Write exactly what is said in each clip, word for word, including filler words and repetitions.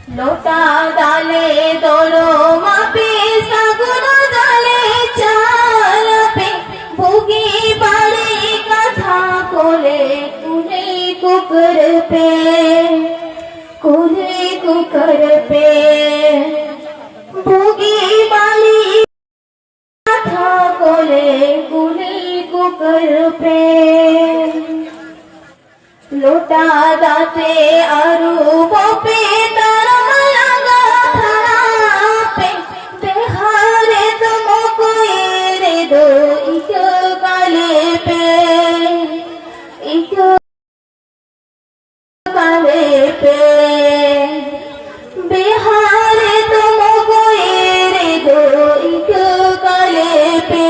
ᱞᱚᱴᱟ ᱫᱟᱜ ᱞᱮ ᱫᱚᱨᱚᱢᱟᱯᱮ, ᱥᱟᱹᱜᱩᱱ ᱫᱟᱜ ᱞᱮ ᱪᱟᱞᱟᱯᱮ, ᱵᱩᱜᱤ ᱵᱟᱹᱲᱤᱡ ᱠᱟᱛᱷᱟ ᱠᱚᱞᱮ ᱠᱩᱞᱤ ᱠᱩᱠᱨ ᱯᱮ, ᱠᱩᱞᱤ ᱠᱩᱠᱨ ᱯᱮ, ᱵᱩᱜᱤ ᱵᱟᱹᱲᱤᱡ ᱠᱟᱛᱷᱟ ᱠᱚᱞᱮ ᱠᱩᱞᱤ ᱠᱩᱠᱨ ᱯᱮ᱾ ᱞᱚᱴᱟ ᱫᱟᱜ ᱛᱮ ᱟᱹᱨᱩᱵᱚᱜ ᱯᱮ, ᱛᱟᱲᱟᱢ ᱞᱟᱸᱜᱟ ᱛᱷᱟᱲᱟᱣ ᱯᱮ, ᱵᱮᱦᱟᱨ ᱫᱚ ᱢᱚᱠᱚᱭ ᱨᱮᱫᱚ ᱤᱠᱟᱹ ᱠᱟᱞᱮ ᱯᱮ, ᱤᱠᱟᱹ ᱠᱟᱞᱮ ᱯᱮ, ᱵᱮᱦᱟᱨ ᱫᱚ ᱢᱚᱠᱚᱭ ᱨᱮᱫᱚ ᱤᱠᱟᱹ ᱠᱟᱞᱮ ᱯᱮ᱾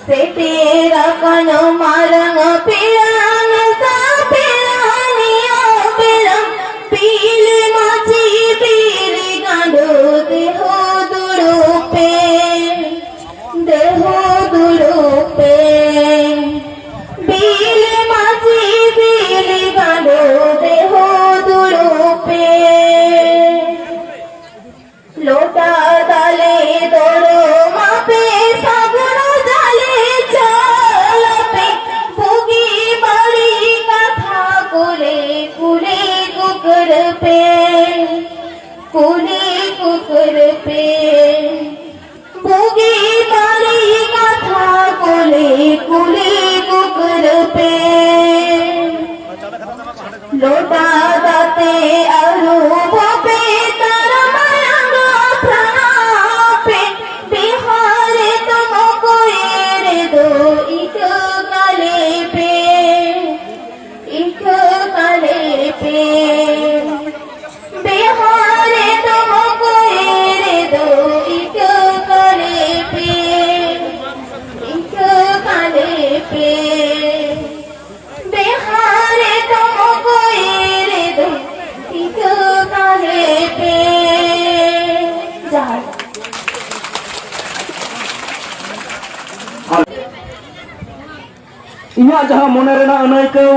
ᱥᱮᱴᱮᱨ ᱟᱠᱟᱱ ᱢᱟᱨᱟᱝ ᱯᱮᱲᱟ, ᱱᱮᱣᱛᱟ ᱯᱮᱲᱟ, ᱱᱤᱭᱟᱹ ᱯᱮᱲᱟ, ᱵᱤᱞ ᱢᱟᱹᱡᱷᱤ ᱵᱤᱞ ᱜᱟᱸᱰᱚ, ᱫᱮᱦᱚ ᱫᱩᱲᱩᱵ ᱯᱮ, ᱫᱮᱦᱚ ᱫᱩᱲᱩᱵ ᱯᱮ᱾ ᱵᱤᱞ ᱢᱟᱹᱡᱷᱤ ᱵᱤᱞ ᱜᱟᱸᱰᱚ, ᱫᱮᱦᱚ ᱫᱩᱲᱩᱵ ᱯᱮ᱾ ᱞᱚᱴᱟ ᱫᱟᱜ ᱞᱮ ᱫᱚᱨᱚᱢᱟᱯᱮ, ᱥᱟᱹᱜᱩᱱ ᱫᱟᱜ ᱞᱮ ᱪᱟᱞᱟᱯᱮ, ᱵᱩᱜᱤ ᱵᱟᱹᱲᱤᱡ ᱠᱟᱛᱷᱟ ᱠᱚᱞᱮ ᱠᱩᱞᱤ ᱠᱩᱠᱨ ᱯᱮ, ᱠᱩᱞᱤ ᱠᱩᱠᱨ ᱯᱮ᱾ ᱵᱩᱜᱤ ᱵᱟᱹᱲᱤᱡ ᱠᱟᱛᱷᱟ ᱠᱚᱞᱮ ᱠᱩᱞᱤ ᱠᱩᱠᱨ ᱯᱮ᱾ ᱞᱚᱴᱟ ᱫᱟᱜ ᱛᱮ ᱟᱹᱨᱩᱵᱚᱜ ᱯᱮ, ᱛᱟᱲᱟᱢ ᱞᱟᱸᱜᱟ ᱯᱷᱟᱲᱟ ᱯᱮ, ᱵᱮᱦᱟᱨ ᱫᱚ ᱢᱚᱠᱚᱭ ᱨᱮᱫᱚ ᱤᱠᱟᱹ ᱠᱟᱞᱮ ᱯᱮ, ᱤᱠᱟᱹ ᱠᱟᱞᱮ ᱯᱮ᱾ ᱵᱮᱦᱟᱨ ᱫᱚ ᱢᱚᱠᱚᱭ ᱨᱮᱫᱚ ᱤᱠᱟᱹ ᱠᱟᱞᱮ ᱯᱮ, ᱤᱠᱟᱹ ᱠᱟᱞᱮ ᱯᱮ᱾ ᱵᱮᱦᱟᱨ ᱫᱚ ᱢᱚᱠᱚᱭ ᱨᱮᱫᱚ ᱤᱠᱟᱹ ᱠᱟᱞᱮ ᱯᱮ᱾ ᱡᱚᱦᱟᱨ᱾ ᱤᱧᱟᱹᱜ ᱡᱟᱦᱟᱸ ᱢᱚᱱᱮ ᱨᱮᱱᱟᱜ ᱟᱹᱱᱟᱹᱭᱠᱟᱹᱣ,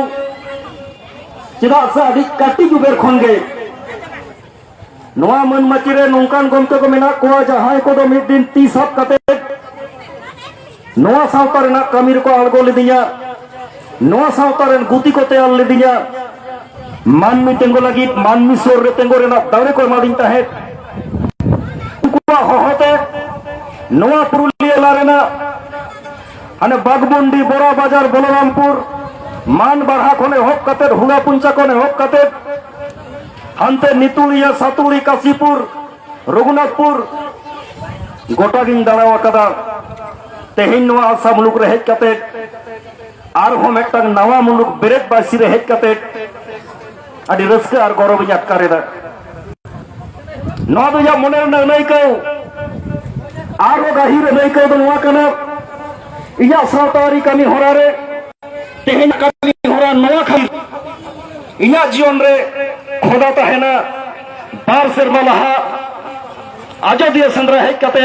ᱪᱮᱫᱟᱜ ᱥᱮ ᱟᱹᱰᱤ ᱠᱟᱹᱴᱤᱡ ᱩᱢᱮᱨ ᱠᱷᱚᱱ ᱜᱮ ᱱᱚᱣᱟ ᱢᱟᱹᱱ ᱢᱟᱹᱪᱤ ᱨᱮ ᱱᱚᱝᱠᱟᱱ ᱜᱚᱢᱠᱮ ᱠᱚ ᱢᱮᱱᱟᱜ ᱠᱚᱣᱟ, ᱡᱟᱦᱟᱸᱭ ᱠᱚᱫᱚ ᱢᱤᱫ ᱫᱤᱱ ᱛᱤ ᱥᱟᱵ ᱠᱟᱛᱮ ᱱᱚᱣᱟ ᱥᱟᱶᱛᱟ ᱨᱮᱱᱟᱜ ᱠᱟᱹᱢᱤ ᱨᱮᱠᱚ ᱟᱬᱜᱚ ᱞᱤᱫᱤᱧᱟ, ᱱᱚᱣᱟ ᱥᱟᱶᱛᱟ ᱨᱮᱱ ᱜᱩᱛᱤ ᱠᱚ ᱛᱮᱭᱟᱨ ᱞᱤᱫᱤᱧᱟ, ᱢᱟᱹᱱᱢᱤ ᱛᱤᱸᱜᱩ ᱞᱟᱹᱜᱤᱫ, ᱢᱟᱹᱱᱢᱤ ᱥᱩᱨ ᱨᱮ ᱛᱤᱸᱜᱩ ᱨᱮᱱᱟᱜ ᱫᱟᱲᱮ ᱠᱚ ᱮᱢᱟᱫᱤᱧ ᱛᱟᱦᱮᱸᱫ᱾ ᱩᱱᱠᱩᱣᱟᱜ ᱦᱚᱦᱚᱛᱮ ᱱᱚᱣᱟ ᱯᱩᱨᱩᱞᱤᱭᱟᱹ ᱡᱮᱞᱟ ᱨᱮᱱᱟᱜ ᱦᱟᱱᱮ ᱵᱟᱜᱽᱢᱩᱱᱰᱤ, ᱵᱚᱨᱟ ᱵᱟᱡᱟᱨ, ᱵᱚᱞᱚᱨᱟᱢᱯᱩᱨ, ᱢᱟᱱ ᱵᱟᱲᱦᱟ ᱠᱷᱚᱱ ᱮᱦᱚᱵ ᱠᱟᱛᱮ ᱦᱩᱲᱟᱯᱩᱧᱪᱟ ᱠᱷᱚᱱ ᱮᱦᱚᱵ ᱠᱟᱛᱮ ᱦᱟᱱᱛᱮ ᱱᱤᱛᱩᱲᱤᱭᱟᱹ, ᱥᱟᱛᱩᱲᱤ, ᱠᱟᱥᱤᱯᱩᱨ, ᱨᱚᱜᱷᱩᱱᱟᱛᱷᱯᱩᱨ, ᱜᱚᱴᱟ ᱜᱤᱧ ᱫᱟᱬᱟ ᱟᱠᱟᱫᱟ᱾ ᱛᱮᱦᱮᱧ ᱱᱚᱣᱟ ᱟᱥᱟ ᱢᱩᱞᱩᱠ ᱨᱮ ᱦᱮᱡ ᱠᱟᱛᱮ ᱟᱨᱦᱚᱸ ᱢᱤᱫᱴᱟᱝ ᱱᱟᱣᱟ ᱢᱩᱞᱩᱠ ᱵᱮᱨᱮᱫ ᱵᱟᱹᱭᱥᱤ ᱨᱮ ᱦᱮᱡ ᱠᱟᱛᱮ ᱟᱹᱰᱤ ᱨᱟᱹᱥᱠᱟᱹ ᱟᱨ ᱜᱚᱨᱚᱵᱤᱧ ᱟᱴᱠᱟᱨ ᱮᱫᱟ᱾ ᱱᱚᱣᱟ ᱫᱚ ᱤᱧᱟᱹᱜ ᱢᱚᱱᱮ ᱨᱮᱱᱟᱜ ᱟᱹᱱᱟᱹᱭᱠᱟᱹᱣ, ᱟᱨᱦᱚᱸ ᱜᱟᱹᱦᱤᱨ ᱟᱹᱱᱟᱹᱭᱠᱟᱹᱣ ᱫᱚ ᱱᱚᱣᱟ ᱠᱟᱱᱟ, ᱤᱧᱟᱹᱜ ᱥᱟᱶᱛᱟ ᱟᱹᱨᱤ ᱠᱟᱹᱢᱤ ᱦᱚᱨᱟ ᱨᱮ ᱛᱮᱦᱮᱧ ᱠᱟᱹᱢᱤ ᱦᱚᱨᱟ ᱱᱚᱣᱟ ᱠᱷᱟᱱ ᱤᱧᱟᱹᱜ ᱡᱤᱭᱚᱱ ᱨᱮ ᱠᱷᱚᱫᱟ ᱛᱟᱦᱮᱱᱟ᱾ ᱵᱟᱨ ᱥᱮᱨᱢᱟ ᱞᱟᱦᱟ ᱟᱡᱚᱫᱤᱭᱟᱹ ᱥᱮᱸᱫᱽᱨᱟ ᱦᱮᱡ ᱠᱟᱛᱮ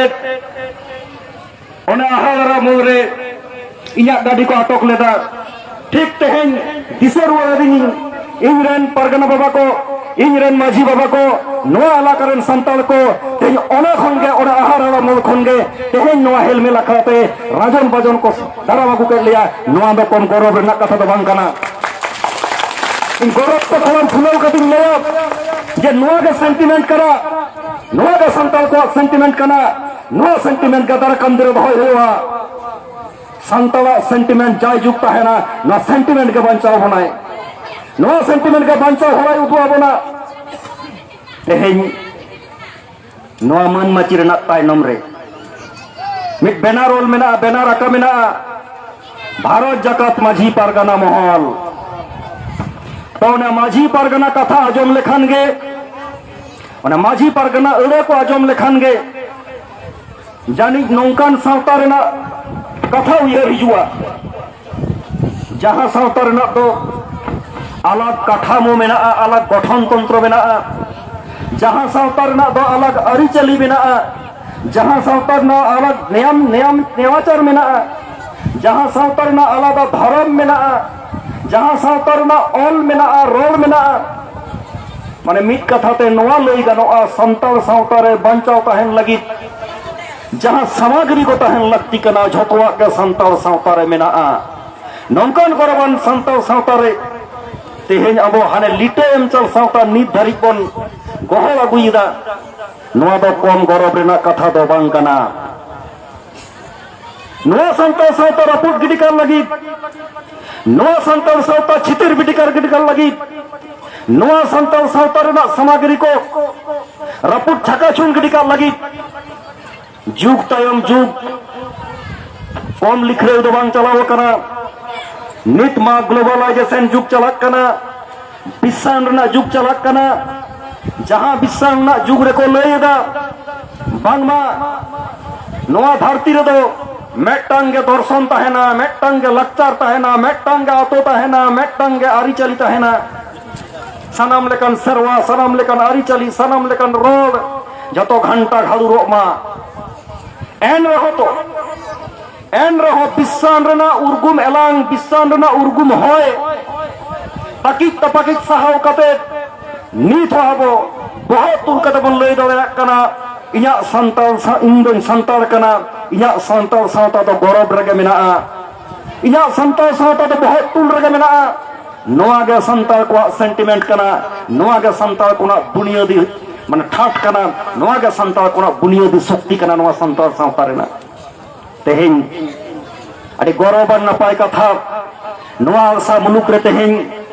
ᱚᱱᱟ ᱟᱦᱟᱲᱟ ᱢᱩᱫᱽ ᱨᱮ ᱤᱧᱟᱹᱜ ᱜᱟᱹᱰᱤ ᱠᱚ ᱟᱴᱚᱠ ᱞᱮᱫᱟ᱾ ᱴᱷᱤᱠ ᱛᱮᱦᱮᱧ ᱫᱤᱥᱟᱹ ᱨᱩᱣᱟᱹᱲ ᱟᱹᱫᱤᱧ, ᱤᱧ ᱨᱮᱱ ᱯᱟᱨᱜᱟᱱᱟ ᱵᱟᱵᱟ ᱠᱚ, ᱤᱧ ᱨᱮᱱ ᱢᱟᱹᱡᱷᱤ ᱵᱟᱵᱟ ᱠᱚ, ᱱᱚᱣᱟ ᱮᱞᱟᱠᱟ ᱨᱮᱱ ᱥᱟᱱᱛᱟᱲ ᱠᱚ, ᱛᱮᱦᱮᱧ ᱚᱱᱟ ᱠᱷᱚᱱ ᱜᱮ, ᱚᱱᱟ ᱟᱦᱟᱲᱟ ᱢᱩᱫᱽ ᱠᱷᱚᱱ ᱜᱮ ᱛᱮᱦᱮᱧ ᱱᱚᱣᱟ ᱦᱮᱞᱢᱮᱞ ᱟᱠᱷᱲᱟ ᱛᱮ ᱨᱟᱡᱚᱱ ᱵᱟᱡᱚᱱ ᱠᱚ ᱫᱟᱨᱟᱢ ᱟᱹᱜᱩ ᱠᱮᱫ ᱞᱮᱭᱟ᱾ ᱱᱚᱣᱟ ᱫᱚ ᱠᱚᱢ ᱜᱚᱨᱚᱵᱽ ᱨᱮᱱᱟᱜ ᱠᱟᱛᱷᱟ ᱫᱚ ᱵᱟᱝ ᱠᱟᱱᱟ᱾ ᱤᱧ ᱜᱚᱨᱚᱵᱽ ᱛᱮ ᱠᱚᱲᱟᱢ ᱯᱷᱩᱞᱟᱹᱣ ᱠᱟᱛᱮᱧ ᱞᱟᱹᱭᱟ ᱡᱮ ᱱᱚᱣᱟ ᱜᱮ ᱥᱮᱱᱴᱤᱢᱮᱱᱴ ᱠᱟᱱᱟ, ᱱᱚᱣᱟ ᱜᱮ ᱥᱟᱱᱛᱟᱲ ᱠᱚᱣᱟᱜ ᱥᱮᱱᱴᱤᱢᱮᱱᱴ ᱠᱟᱱᱟ᱾ ᱱᱚᱣᱟ ᱥᱮᱱᱴᱤᱢᱮᱱᱴ ᱜᱮ ᱫᱟᱨᱟᱭ ᱠᱟᱱ ᱫᱤᱱ ᱨᱮ ᱫᱚᱦᱚᱭ ᱦᱩᱭᱩᱜᱼᱟ᱾ ᱥᱟᱱᱛᱟᱲᱟᱜ ᱥᱮᱱᱴᱤᱢᱮᱱᱴ ᱡᱟᱭ ᱡᱩᱜᱽ ᱛᱟᱦᱮᱱᱟ, ᱱᱚᱣᱟ ᱥᱮᱱᱴᱤᱢᱮᱱᱴ ᱜᱮ ᱵᱟᱧᱪᱟᱣ ᱵᱚᱱᱟᱭ, ᱱᱚᱣᱟ ᱥᱮᱱᱴᱤᱢᱮᱱᱴ ᱜᱮ ᱵᱟᱧᱪᱟᱣ ᱦᱚᱨᱟᱭ ᱩᱫᱩᱜ ᱟᱵᱚᱱᱟ᱾ ᱛᱮᱦᱮᱧ ᱱᱚᱣᱟ ᱢᱟᱹᱱ ᱢᱟᱹᱪᱤ ᱨᱮᱱᱟᱜ ᱛᱟᱭᱱᱚᱢ ᱨᱮ ᱢᱤᱫ ᱵᱮᱱᱟᱨ ᱚᱞ ᱢᱮᱱᱟᱜᱼᱟ, ᱵᱮᱱᱟᱨ ᱟᱠᱟ ᱢᱮᱱᱟᱜᱼᱟ, ᱵᱷᱟᱨᱚᱛ ᱡᱟᱠᱟᱛ ᱢᱟᱹᱡᱷᱤ ᱯᱟᱨᱜᱟᱱᱟ ᱢᱚᱦᱚᱞ᱾ ᱛᱚ ᱚᱱᱟ ᱢᱟᱹᱡᱷᱤ ᱯᱟᱨᱜᱟᱱᱟ ᱠᱟᱛᱷᱟ ᱟᱸᱡᱚᱢ ᱞᱮᱠᱷᱟᱱ ᱜᱮ, ᱚᱱᱟ ᱢᱟᱹᱡᱷᱤ ᱯᱟᱨᱜᱟᱱᱟ ᱟᱹᱲᱟᱹ ᱠᱚ ᱟᱸᱡᱚᱢ ᱞᱮᱠᱷᱟᱱ ᱜᱮ ᱡᱟᱹᱱᱤᱡ ᱱᱚᱝᱠᱟᱱ ᱥᱟᱶᱛᱟ ᱨᱮᱱᱟᱜ ᱠᱟᱛᱷᱟ ᱩᱭᱦᱟᱹᱨ ᱦᱤᱡᱩᱜᱼᱟ, ᱡᱟᱦᱟᱸ ᱥᱟᱶᱛᱟ ᱨᱮᱱᱟᱜ ᱫᱚ ᱟᱞᱟᱜᱽ ᱠᱟᱴᱷᱟᱢᱳ ᱢᱮᱱᱟᱜᱼᱟ, ᱟᱞᱟᱜᱽ ᱜᱚᱴᱷᱚᱱ ᱛᱚᱱᱛᱨᱚ ᱢᱮᱱᱟᱜᱼᱟ, ᱡᱟᱦᱟᱸ ᱥᱟᱶᱛᱟ ᱨᱮᱱᱟᱜ ᱫᱚ ᱟᱞᱟᱜᱽ ᱟᱹᱨᱤᱪᱟᱹᱞᱤ ᱢᱮᱱᱟᱜᱼᱟ, ᱡᱟᱦᱟᱸ ᱥᱟᱶᱛᱟ ᱨᱮᱱᱟᱜ ᱟᱞᱟᱜᱽ ᱱᱮᱭᱟᱢ, ᱱᱮᱭᱟᱢ ᱱᱮᱣᱟᱪᱟᱨ ᱢᱮᱱᱟᱜᱼᱟ, ᱡᱟᱦᱟᱸ ᱥᱟᱶᱛᱟ ᱨᱮᱱᱟᱜ ᱟᱞᱟᱫᱟ ᱫᱷᱚᱨᱚᱢ ᱢᱮᱱᱟᱜᱼᱟ, ᱡᱟᱦᱟᱸ ᱥᱟᱶᱛᱟ ᱨᱮᱱᱟᱜ ᱚᱞ ᱢᱮᱱᱟᱜᱼᱟ, ᱨᱚᱲ ᱢᱮᱱᱟᱜᱼᱟ, ᱢᱟᱱᱮ ᱢᱤᱫ ᱠᱟᱛᱷᱟ ᱛᱮ ᱱᱚᱣᱟ ᱞᱟᱹᱭ ᱜᱟᱱᱚᱜᱼᱟ, ᱥᱟᱱᱛᱟᱲ ᱥᱟᱶᱛᱟ ᱨᱮ ᱵᱟᱧᱪᱟᱣ ᱛᱟᱦᱮᱱ ᱞᱟᱹᱜᱤᱫ ᱡᱟᱦᱟᱸ ᱥᱟᱢᱟᱜᱨᱤ ᱠᱚ ᱛᱟᱦᱮᱱ ᱞᱟᱹᱠᱛᱤ ᱠᱟᱱᱟ, ᱡᱷᱚᱛᱚᱣᱟᱜ ᱜᱮ ᱥᱟᱱᱛᱟᱲ ᱥᱟᱶᱛᱟ ᱨᱮ ᱢᱮᱱᱟᱜᱼᱟ᱾ ᱱᱚᱝᱠᱟᱱ ᱜᱚᱨᱚᱵᱟᱱ ᱥᱟᱱᱛᱟᱲ ᱥᱟᱶᱛᱟ ᱨᱮ ᱛᱮᱦᱮᱧ ᱟᱵᱚ ᱦᱟᱱᱮ ᱞᱤᱴᱟᱹ ᱮᱢ ᱪᱟᱞ ᱥᱟᱶᱛᱟ ᱱᱤᱛ ᱫᱷᱟᱹᱨᱤᱡ ᱵᱚᱱ ᱜᱚᱦᱚᱲ ᱟᱹᱜᱩᱭᱮᱫᱟ, ᱱᱚᱣᱟ ᱫᱚ ᱠᱚᱢ ᱜᱚᱨᱚᱵ ᱨᱮᱱᱟᱜ ᱠᱟᱛᱷᱟ ᱫᱚ ᱵᱟᱝ ᱠᱟᱱᱟ᱾ ᱱᱚᱣᱟ ᱥᱟᱱᱛᱟᱲ ᱥᱟᱶᱛᱟ ᱨᱟᱹᱯᱩᱫ ᱜᱤᱰᱤ ᱠᱟᱜ ᱞᱟᱹᱜᱤᱫ, ᱱᱚᱣᱟ ᱥᱟᱱᱛᱟᱲ ᱥᱟᱶᱛᱟ ᱪᱷᱤᱛᱤᱨ ᱵᱤᱴᱤᱠᱟᱨ ᱜᱤᱰᱤ ᱠᱟᱜ ᱞᱟᱹᱜᱤᱫ, ᱱᱚᱣᱟ ᱥᱟᱱᱛᱟᱲ ᱥᱟᱶᱛᱟ ᱨᱮᱱᱟᱜ ᱥᱟᱢᱟᱜᱨᱤ ᱠᱚ ᱨᱟᱹᱯᱩᱫ ᱪᱷᱟᱠᱟᱪᱷᱩᱱ ᱜᱤᱰᱤ ᱠᱟᱜ ᱞᱟᱹᱜᱤᱫ ᱡᱩᱜᱽ ᱛᱟᱭᱚᱢ ᱡᱩᱜᱽ ᱠᱚᱢ ᱞᱤᱠᱷᱨᱟᱹᱣ ᱫᱚ ᱵᱟᱝ ᱪᱟᱞᱟᱣ ᱟᱠᱟᱱᱟ᱾ ᱱᱤᱛ ᱢᱟ ᱜᱞᱳᱵᱟᱞᱟᱭᱡᱮᱥᱚᱱ ᱡᱩᱜᱽ ᱪᱟᱞᱟᱜ ᱠᱟᱱᱟ, ᱵᱤᱥᱥᱟᱱ ᱨᱮᱱᱟᱜ ᱡᱩᱜᱽ ᱪᱟᱞᱟᱜ ᱠᱟᱱᱟ᱾ ᱡᱟᱦᱟᱸ ᱵᱤᱥᱥᱟᱱ ᱨᱮᱱᱟᱜ ᱡᱩᱜᱽ ᱨᱮᱠᱚ ᱞᱟᱹᱭ ᱮᱫᱟ ᱵᱟᱝᱢᱟ ᱱᱚᱣᱟ ᱫᱷᱟᱹᱨᱛᱤ ᱨᱮᱫᱚ ᱢᱤᱫᱴᱟᱝ ᱜᱮ ᱫᱚᱨᱥᱚᱱ ᱛᱟᱦᱮᱱᱟ, ᱢᱤᱫᱴᱟᱝ ᱜᱮ ᱞᱟᱠᱪᱟᱨ ᱛᱟᱦᱮᱱᱟ, ᱢᱤᱫᱴᱟᱝ ᱜᱮ ᱟᱛᱳ ᱛᱟᱦᱮᱱᱟ, ᱢᱤᱫᱴᱟᱝ ᱜᱮ ᱟᱹᱨᱤᱪᱟᱹᱞᱤ ᱛᱟᱦᱮᱱᱟ᱾ ᱥᱟᱱᱟᱢ ᱞᱮᱠᱟᱱ ᱥᱮᱨᱣᱟ, ᱥᱟᱱᱟᱢ ᱞᱮᱠᱟᱱ ᱟᱹᱨᱤᱪᱟᱹᱞᱤ, ᱥᱟᱱᱟᱢ ᱞᱮᱠᱟᱱ ᱨᱚᱲ ᱡᱷᱚᱛᱚ ᱜᱷᱟᱱᱴᱟ ᱜᱷᱟᱹᱲᱩᱨᱚᱜ ᱢᱟ᱾ ᱮᱱ ᱨᱮᱦᱚᱸ ᱛᱚ, ᱮᱱ ᱨᱮᱦᱚᱸ ᱵᱤᱥᱥᱟᱱ ᱨᱮᱱᱟᱜ ᱩᱨᱜᱩᱢ ᱮᱞᱟᱝ, ᱵᱤᱥᱥᱟᱱ ᱨᱮᱱᱟᱜ ᱩᱨᱜᱩᱢ ᱦᱚᱭ ᱛᱟᱹᱠᱤᱡ ᱛᱟᱯᱟᱠᱤᱡ ᱥᱟᱦᱟᱣ ᱠᱟᱛᱮ ᱱᱤᱛ ᱦᱚᱸ ᱟᱵᱚ ᱵᱚᱦᱚᱜ ᱛᱩᱞ ᱠᱟᱛᱮ ᱵᱚᱱ ᱞᱟᱹᱭ ᱫᱟᱲᱮᱭᱟᱜ ᱠᱟᱱᱟ, ᱤᱧᱟᱹᱜ ᱥᱟᱱᱛᱟᱲ ᱥᱟ-, ᱤᱧ ᱫᱚᱧ ᱥᱟᱱᱛᱟᱲ ᱠᱟᱱᱟ, ᱤᱧᱟᱹᱜ ᱥᱟᱱᱛᱟᱲ ᱥᱟᱶᱛᱟ ᱫᱚ ᱜᱚᱨᱚᱵᱽ ᱨᱮᱜᱮ ᱢᱮᱱᱟᱜᱼᱟ, ᱤᱧᱟᱹᱜ ᱥᱟᱱᱛᱟᱲ ᱥᱟᱶᱛᱟ ᱫᱚ ᱵᱚᱦᱚᱜ ᱛᱩᱞ ᱨᱮᱜᱮ ᱢᱮᱱᱟᱜᱼᱟ᱾ ᱱᱚᱣᱟ ᱜᱮ ᱥᱟᱱᱛᱟᱲ ᱠᱚᱣᱟᱜ ᱥᱮᱱᱴᱤᱢᱮᱱᱴ ᱠᱟᱱᱟ, ᱱᱚᱣᱟ ᱜᱮ ᱥᱟᱱᱛᱟᱲ ᱠᱚᱣᱟᱜ ᱵᱩᱱᱤᱭᱟᱹᱫᱤ ᱢᱟᱱᱮ ᱴᱷᱟᱴ ᱠᱟᱱᱟ, ᱱᱚᱣᱟ ᱜᱮ ᱥᱟᱱᱛᱟᱲ ᱠᱚᱣᱟᱜ ᱵᱩᱱᱤᱭᱟᱹᱫᱤ ᱥᱚᱠᱛᱤ ᱠᱟᱱᱟ ᱱᱚᱣᱟ ᱥᱟᱱᱛᱟᱲ ᱥᱟᱶᱛᱟ ᱨᱮᱱᱟᱜ᱾ ᱛᱮᱦᱮᱧ ᱟᱹᱰᱤ ᱜᱚᱨᱚᱵᱽ ᱟᱨ ᱱᱟᱯᱟᱭ ᱠᱟᱛᱷᱟ, ᱱᱚᱣᱟ ᱟᱞᱥᱟ ᱢᱩᱞᱩᱠ ᱨᱮ ᱛᱮᱦᱮᱧ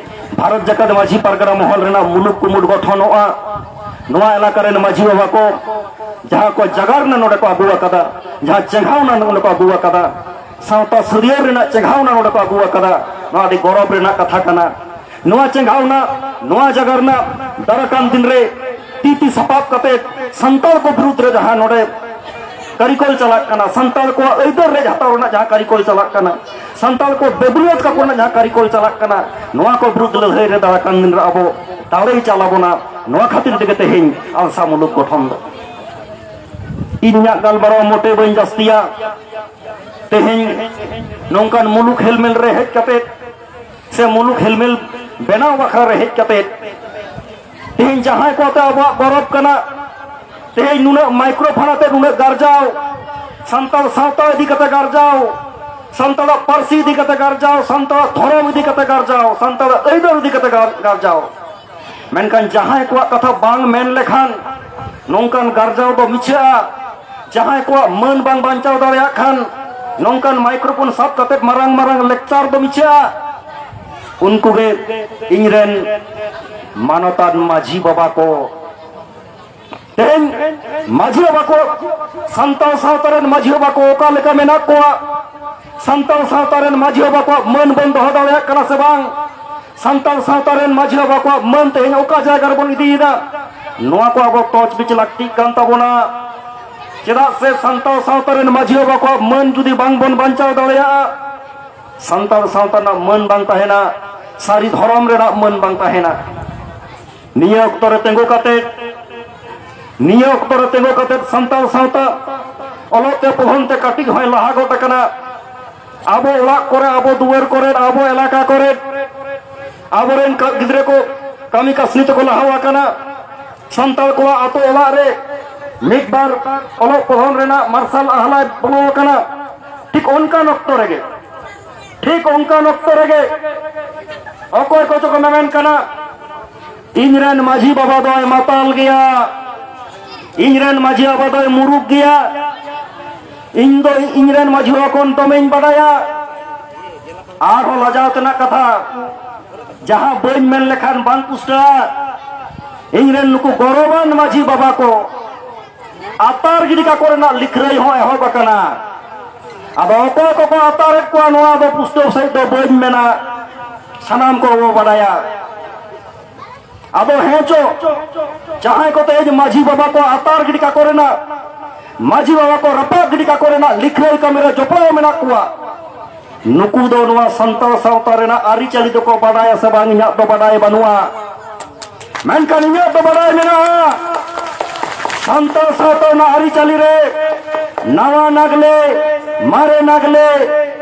ᱵᱷᱟᱨᱚᱛ ᱡᱟᱠᱟᱛ ᱢᱟᱹᱡᱷᱤ ᱯᱟᱨᱜᱟᱱᱟ ᱢᱚᱦᱚᱞ ᱨᱮᱱᱟᱜ ᱢᱩᱞᱩᱠ ᱠᱩᱢᱩᱴ ᱜᱚᱴᱷᱚᱱᱚᱜᱼᱟ᱾ ᱱᱚᱣᱟ ᱮᱞᱟᱠᱟ ᱨᱮᱱ ᱢᱟᱹᱡᱷᱤ ᱵᱟᱵᱟ ᱠᱚ ᱡᱟᱦᱟᱸ ᱠᱚ ᱡᱟᱜᱟᱨᱱᱟ ᱱᱚᱰᱮ ᱠᱚ ᱟᱹᱜᱩ ᱟᱠᱟᱫᱟ, ᱡᱟᱦᱟᱸ ᱪᱮᱸᱜᱷᱟᱣᱱᱟ ᱱᱚᱰᱮ ᱠᱚ ᱟᱹᱜᱩ ᱟᱠᱟᱫᱟ, ᱥᱟᱶᱛᱟ ᱥᱟᱹᱨᱭᱟᱹᱲ ᱨᱮᱱᱟᱜ ᱪᱮᱸᱜᱷᱟᱣᱱᱟ ᱱᱚᱰᱮ ᱠᱚ ᱟᱹᱜᱩ ᱟᱠᱟᱫᱟ, ᱱᱚᱣᱟ ᱟᱹᱰᱤ ᱜᱚᱨᱚᱵᱽ ᱨᱮᱱᱟᱜ ᱠᱟᱛᱷᱟ ᱠᱟᱱᱟ᱾ ᱱᱚᱣᱟ ᱪᱮᱸᱜᱷᱟᱣᱱᱟ, ᱱᱚᱣᱟ ᱡᱟᱜᱟᱨᱱᱟ ᱫᱟᱨᱟᱠᱟᱱ ᱫᱤᱱ ᱨᱮ ᱛᱤ ᱛᱤ ᱥᱟᱯᱟᱵ ᱠᱟᱛᱮ ᱥᱟᱱᱛᱟᱲ ᱠᱚ ᱵᱤᱨᱩᱫᱽ ᱨᱮ ᱡᱟᱦᱟᱸ ᱱᱚᱰᱮ ᱠᱟᱹᱨᱤᱠᱚᱞ ᱪᱟᱞᱟᱜ ᱠᱟᱱᱟ, ᱥᱟᱱᱛᱟᱲ ᱠᱚᱣᱟᱜ ᱟᱹᱭᱫᱟᱹᱨ ᱨᱮᱡ ᱦᱟᱛᱟᱣ ᱨᱮᱱᱟᱜ ᱡᱟᱦᱟᱸ ᱠᱟᱹᱨᱤᱠᱚᱞ ᱪᱟᱞᱟᱜ ᱠᱟᱱᱟ, ᱥᱟᱱᱛᱟᱲ ᱠᱚ ᱵᱮᱵᱩᱞᱤᱭᱟᱹᱛ ᱠᱟᱠᱚ ᱨᱮᱱᱟᱜ ᱡᱟᱦᱟᱸ ᱠᱟᱹᱨᱤᱠᱚᱞ ᱪᱟᱞᱟᱜ ᱠᱟᱱᱟ, ᱱᱚᱣᱟ ᱠᱚ ᱵᱤᱨᱩᱫᱽ ᱞᱟᱹᱲᱦᱟᱹᱭ ᱨᱮ ᱫᱟᱨᱟᱠᱟᱱ ᱫᱤᱱ ᱨᱮ ᱟᱵᱚ ᱫᱟᱲᱮᱭ ᱪᱟᱞ ᱟᱵᱚᱱᱟ᱾ ᱱᱚᱣᱟ ᱠᱷᱟᱹᱛᱤᱨ ᱛᱮᱜᱮ ᱛᱮᱦᱮᱧ ᱟᱞᱥᱟ ᱢᱩᱞᱩᱠ ᱜᱚᱴᱷᱚᱱ ᱫᱚ᱾ ᱤᱧᱟᱹᱜ ᱜᱟᱞᱢᱟᱨᱟᱣ ᱢᱚᱴᱮ ᱵᱟᱹᱧ ᱡᱟᱹᱥᱛᱤᱭᱟ᱾ ᱛᱮᱦᱮᱧ ᱱᱚᱝᱠᱟᱱ ᱢᱩᱞᱩᱠ ᱦᱮᱞᱢᱮᱞ ᱨᱮ ᱦᱮᱡ ᱠᱟᱛᱮ ᱥᱮ ᱢᱩᱞᱩᱠ ᱦᱮᱞᱢᱮᱞ ᱵᱮᱱᱟᱣ ᱵᱟᱠᱷᱨᱟ ᱨᱮ ᱦᱮᱡ ᱠᱟᱛᱮ, ᱛᱮᱦᱮᱧ ᱡᱟᱦᱟᱸᱭ ᱠᱚ ᱟᱛᱮ ᱟᱵᱚᱣᱟᱜ ᱜᱚᱨᱚᱵᱽ ᱠᱟᱱᱟ, ᱛᱮᱦᱮᱧ ᱱᱩᱱᱟᱹᱜ ᱢᱟᱭᱠᱨᱳᱯᱷᱳᱱ ᱟᱛᱮ ᱱᱩᱱᱟᱹᱜ ᱜᱟᱨᱡᱟᱣ, ᱥᱟᱱᱛᱟᱲ ᱥᱟᱶᱛᱟ ᱤᱫᱤ ᱠᱟᱛᱮ ᱜᱟᱨᱡᱟᱣ, ᱥᱟᱱᱛᱟᱲᱟᱜ ᱯᱟᱹᱨᱥᱤ ᱤᱫᱤ ᱠᱟᱛᱮ ᱜᱟᱨᱡᱟᱣ, ᱥᱟᱱᱛᱟᱲᱟᱜ ᱫᱷᱚᱨᱚᱢ ᱤᱫᱤ ᱠᱟᱛᱮ ᱜᱟᱨᱡᱟᱣ, ᱥᱟᱱᱛᱟᱲᱟᱜ ᱟᱹᱭᱫᱟᱹᱨ ᱤᱫᱤ ᱠᱟᱛᱮ ᱜᱟᱨ-, ᱜᱟᱨᱡᱟᱣ, ᱢᱮᱱᱠᱷᱟᱱ ᱡᱟᱦᱟᱸᱭ ᱠᱚᱣᱟᱜ ᱠᱟᱛᱷᱟ ᱵᱟᱝ ᱢᱮᱱ ᱞᱮᱠᱷᱟᱱ ᱱᱚᱝᱠᱟᱱ ᱜᱟᱨᱡᱟᱣ ᱫᱚ ᱢᱤᱪᱷᱟᱹᱜᱼᱟ᱾ ᱡᱟᱦᱟᱸᱭ ᱠᱚᱣᱟᱜ ᱢᱟᱹᱱ ᱵᱟᱝ ᱵᱟᱧᱪᱟᱣ ᱫᱟᱲᱮᱭᱟᱜ ᱠᱷᱟᱱ ᱱᱚᱝᱠᱟᱱ ᱢᱟᱭᱠᱨᱳᱯᱷᱳᱱ ᱥᱟᱵ ᱠᱟᱛᱮ ᱢᱟᱨᱟᱝ ᱢᱟᱨᱟᱝ ᱞᱮᱠᱪᱟᱨ ᱫᱚ ᱢᱤᱪᱷᱟᱹᱜᱼᱟ᱾ ᱩᱱᱠᱩ ᱜᱮ ᱤᱧ ᱨᱮᱱ ᱢᱟᱱᱚᱛᱟᱱ ᱢᱟᱹᱡᱷᱤ ᱵᱟᱵᱟ ᱠᱚ᱾ ᱛᱮᱦᱮᱧ ᱢᱟᱹᱡᱷᱤ ᱵᱟᱵᱟ ᱠᱚ, ᱥᱟᱱᱛᱟᱲ ᱥᱟᱶᱛᱟ ᱨᱮᱱ ᱢᱟᱹᱡᱷᱤ ᱵᱟᱵᱟ ᱠᱚ ᱚᱠᱟ ᱞᱮᱠᱟ ᱢᱮᱱᱟᱜ ᱠᱚᱣᱟ? ᱥᱟᱱᱛᱟᱲ ᱥᱟᱶᱛᱟ ᱨᱮᱱ ᱢᱟᱹᱡᱷᱤ ᱵᱟᱵᱟ ᱠᱚᱣᱟᱜ ᱢᱟᱹᱱ ᱵᱚᱱ ᱫᱚᱦᱚ ᱫᱟᱲᱮᱭᱟᱜ ᱠᱟᱱᱟ ᱥᱮ ᱵᱟᱝ? ᱥᱟᱱᱛᱟᱲ ᱥᱟᱶᱛᱟ ᱨᱮᱱ ᱢᱟᱹᱡᱷᱤ ᱵᱟᱵᱟ ᱠᱚᱣᱟᱜ ᱢᱟᱹᱱ ᱛᱮᱦᱮᱧ ᱚᱠᱟ ᱡᱟᱭᱜᱟ ᱨᱮᱵᱚᱱ ᱤᱫᱤᱭᱮᱫᱟ? ᱱᱚᱣᱟ ᱠᱚ ᱟᱵᱚ ᱛᱚᱡᱽ ᱵᱤᱪ ᱞᱟᱹᱠᱛᱤᱜ ᱠᱟᱱ ᱛᱟᱵᱚᱱᱟ᱾ ᱪᱮᱫᱟᱜ ᱥᱮ ᱥᱟᱱᱛᱟᱲ ᱥᱟᱶᱛᱟ ᱨᱮᱱ ᱢᱟᱹᱡᱷᱤ ᱵᱟᱵᱟ ᱠᱚᱣᱟᱜ ᱢᱟᱹᱱ ᱡᱩᱫᱤ ᱵᱟᱝ ᱵᱚᱱ ᱵᱟᱧᱪᱟᱣ ᱫᱟᱲᱮᱭᱟᱜᱼᱟ, ᱥᱟᱱᱛᱟᱲ ᱥᱟᱶᱛᱟ ᱨᱮᱱᱟᱜ ᱢᱟᱹᱱ ᱵᱟᱝ ᱛᱟᱦᱮᱱᱟ, ᱥᱟᱹᱨᱤ ᱫᱷᱚᱨᱚᱢ ᱨᱮᱱᱟᱜ ᱢᱟᱹᱱ ᱵᱟᱝ ᱛᱟᱦᱮᱱᱟ᱾ ᱱᱤᱭᱟᱹ ᱚᱠᱛᱚ ᱨᱮ ᱛᱤᱸᱜᱩ ᱠᱟᱛᱮ, ᱱᱤᱭᱟᱹ ᱚᱠᱛᱚ ᱨᱮ ᱛᱤᱸᱜᱩ ᱠᱟᱛᱮ ᱥᱟᱱᱛᱟᱲ ᱥᱟᱶᱛᱟ ᱚᱞᱚᱜ ᱛᱮ ᱯᱚᱲᱦᱚᱱ ᱛᱮ ᱠᱟᱹᱴᱤᱡ ᱦᱚᱸᱭ ᱞᱟᱦᱟ ᱜᱚᱫ ᱟᱠᱟᱱᱟ᱾ ᱟᱵᱚ ᱚᱲᱟᱜ ᱠᱚᱨᱮ, ᱟᱵᱚ ᱫᱩᱣᱟᱹᱨ ᱠᱚᱨᱮ, ᱟᱵᱚ ᱮᱞᱟᱠᱟ ᱠᱚᱨᱮ ᱟᱵᱚᱨᱮᱱ ᱠᱟ-, ᱜᱤᱫᱽᱨᱟᱹ ᱠᱚ ᱠᱟᱹᱢᱤ ᱠᱟᱹᱥᱱᱤ ᱛᱮᱠᱚ ᱞᱟᱦᱟ ᱟᱠᱟᱱᱟ᱾ ᱥᱟᱱᱛᱟᱲ ᱠᱚᱣᱟᱜ ᱟᱛᱳ ᱚᱲᱟᱜ ᱨᱮ ᱢᱤᱫ ᱵᱟᱨ ᱚᱞᱚᱜ ᱯᱚᱲᱦᱚᱱ ᱨᱮᱱᱟᱜ ᱢᱟᱨᱥᱟᱞ ᱟᱦᱞᱟᱭ ᱵᱚᱞᱚ ᱟᱠᱟᱱᱟ᱾ ᱴᱷᱤᱠ ᱚᱱᱠᱟᱱ ᱚᱠᱛᱚ ᱨᱮᱜᱮ, ᱴᱷᱤᱠ ᱚᱱᱠᱟᱱ ᱚᱠᱛᱚ ᱨᱮᱜᱮ ᱚᱠᱚᱭ ᱠᱚᱪᱚ ᱠᱚ ᱢᱮᱢᱮᱱ ᱠᱟᱱᱟ, "ᱤᱧ ᱨᱮᱱ ᱢᱟᱹᱡᱷᱤ ᱵᱟᱵᱟ ᱫᱚᱭ ᱢᱟᱛᱟᱞ ᱜᱮᱭᱟ, ᱤᱧ ᱨᱮᱱ ᱢᱟᱹᱡᱷᱤ ᱵᱟᱵᱟ ᱫᱚᱭ ᱢᱩᱨᱩᱠ ᱜᱮᱭᱟ, ᱤᱧ ᱫᱚ ᱤᱧ ᱨᱮᱱ ᱢᱟᱹᱡᱷᱤ ᱵᱟᱵᱟ ᱠᱷᱚᱱ ᱫᱚᱢᱮᱧ ᱵᱟᱰᱟᱭᱟ᱾" ᱟᱨᱦᱚᱸ ᱞᱟᱡᱟᱣ ᱛᱮᱱᱟᱜ ᱠᱟᱛᱷᱟ, ᱡᱟᱦᱟᱸ ᱵᱟᱹᱧ ᱢᱮᱱ ᱞᱮᱠᱷᱟᱱ ᱵᱟᱝ ᱯᱩᱥᱴᱟᱹᱜᱼᱟ, ᱤᱧ ᱨᱮᱱ ᱱᱩᱠᱩ ᱜᱚᱨᱚᱵᱟᱱ ᱢᱟᱹᱡᱷᱤ ᱵᱟᱵᱟ ᱠᱚ ᱟᱛᱟᱨ ᱜᱤᱰᱤ ᱠᱟᱠᱚ ᱨᱮᱱᱟᱜ ᱞᱤᱠᱷᱨᱟᱹᱭ ᱦᱚᱸ ᱮᱦᱚᱵ ᱟᱠᱟᱱᱟ᱾ ᱟᱫᱚ ᱚᱠᱚᱭ ᱠᱚᱠᱚ ᱟᱛᱟᱨᱮᱫ ᱠᱚᱣᱟ, ᱱᱚᱣᱟ ᱫᱚ ᱯᱩᱥᱴᱟᱹᱣ ᱥᱟᱺᱦᱤᱡ ᱫᱚ ᱵᱟᱹᱧ ᱢᱮᱱᱟ, ᱥᱟᱱᱟᱢ ᱠᱚ ᱵᱚ ᱵᱟᱰᱟᱭᱟ᱾ ᱟᱫᱚ ᱦᱮᱸ ᱪᱚ, ᱡᱟᱦᱟᱸᱭ ᱠᱚ ᱛᱮᱦᱮᱧ ᱢᱟᱹᱡᱷᱤ ᱵᱟᱵᱟ ᱠᱚ ᱟᱛᱟᱨ ᱜᱤᱰᱤ ᱠᱟᱠᱚ ᱨᱮᱱᱟᱜ, ᱢᱟᱹᱡᱷᱤ ᱵᱟᱵᱟ ᱠᱚ ᱨᱟᱯᱟᱜ ᱜᱤᱰᱤ ᱠᱟᱠᱚ ᱨᱮᱱᱟᱜ ᱞᱤᱠᱷᱨᱟᱹᱭ ᱠᱟᱹᱢᱤ ᱨᱮ ᱡᱚᱯᱲᱟᱣ ᱢᱮᱱᱟᱜ ᱠᱚᱣᱟ, ᱱᱩᱠᱩ ᱫᱚ ᱱᱚᱣᱟ ᱥᱟᱱᱛᱟᱲ ᱥᱟᱶᱛᱟ ᱨᱮᱱᱟᱜ ᱟᱹᱨᱤᱪᱟᱹᱞᱤ ᱫᱚᱠᱚ ᱵᱟᱰᱟᱭᱟ ᱥᱮ ᱵᱟᱝ, ᱤᱧᱟᱹᱜ ᱫᱚ ᱵᱟᱰᱟᱭ ᱵᱟᱹᱱᱩᱜᱼᱟ᱾ ᱢᱮᱱᱠᱷᱟᱱ ᱤᱧᱟᱹᱜ ᱫᱚ ᱵᱟᱰᱟᱭ ᱢᱮᱱᱟᱜᱼᱟ, ᱥᱟᱱᱛᱟᱲ ᱥᱟᱶᱛᱟ ᱨᱮᱱᱟᱜ ᱟᱹᱨᱤᱪᱟᱹᱞᱤ ᱨᱮ ᱱᱟᱣᱟ ᱱᱟᱜᱽᱞᱮ, ᱢᱟᱨᱮ ᱱᱟᱜᱽᱞᱮ,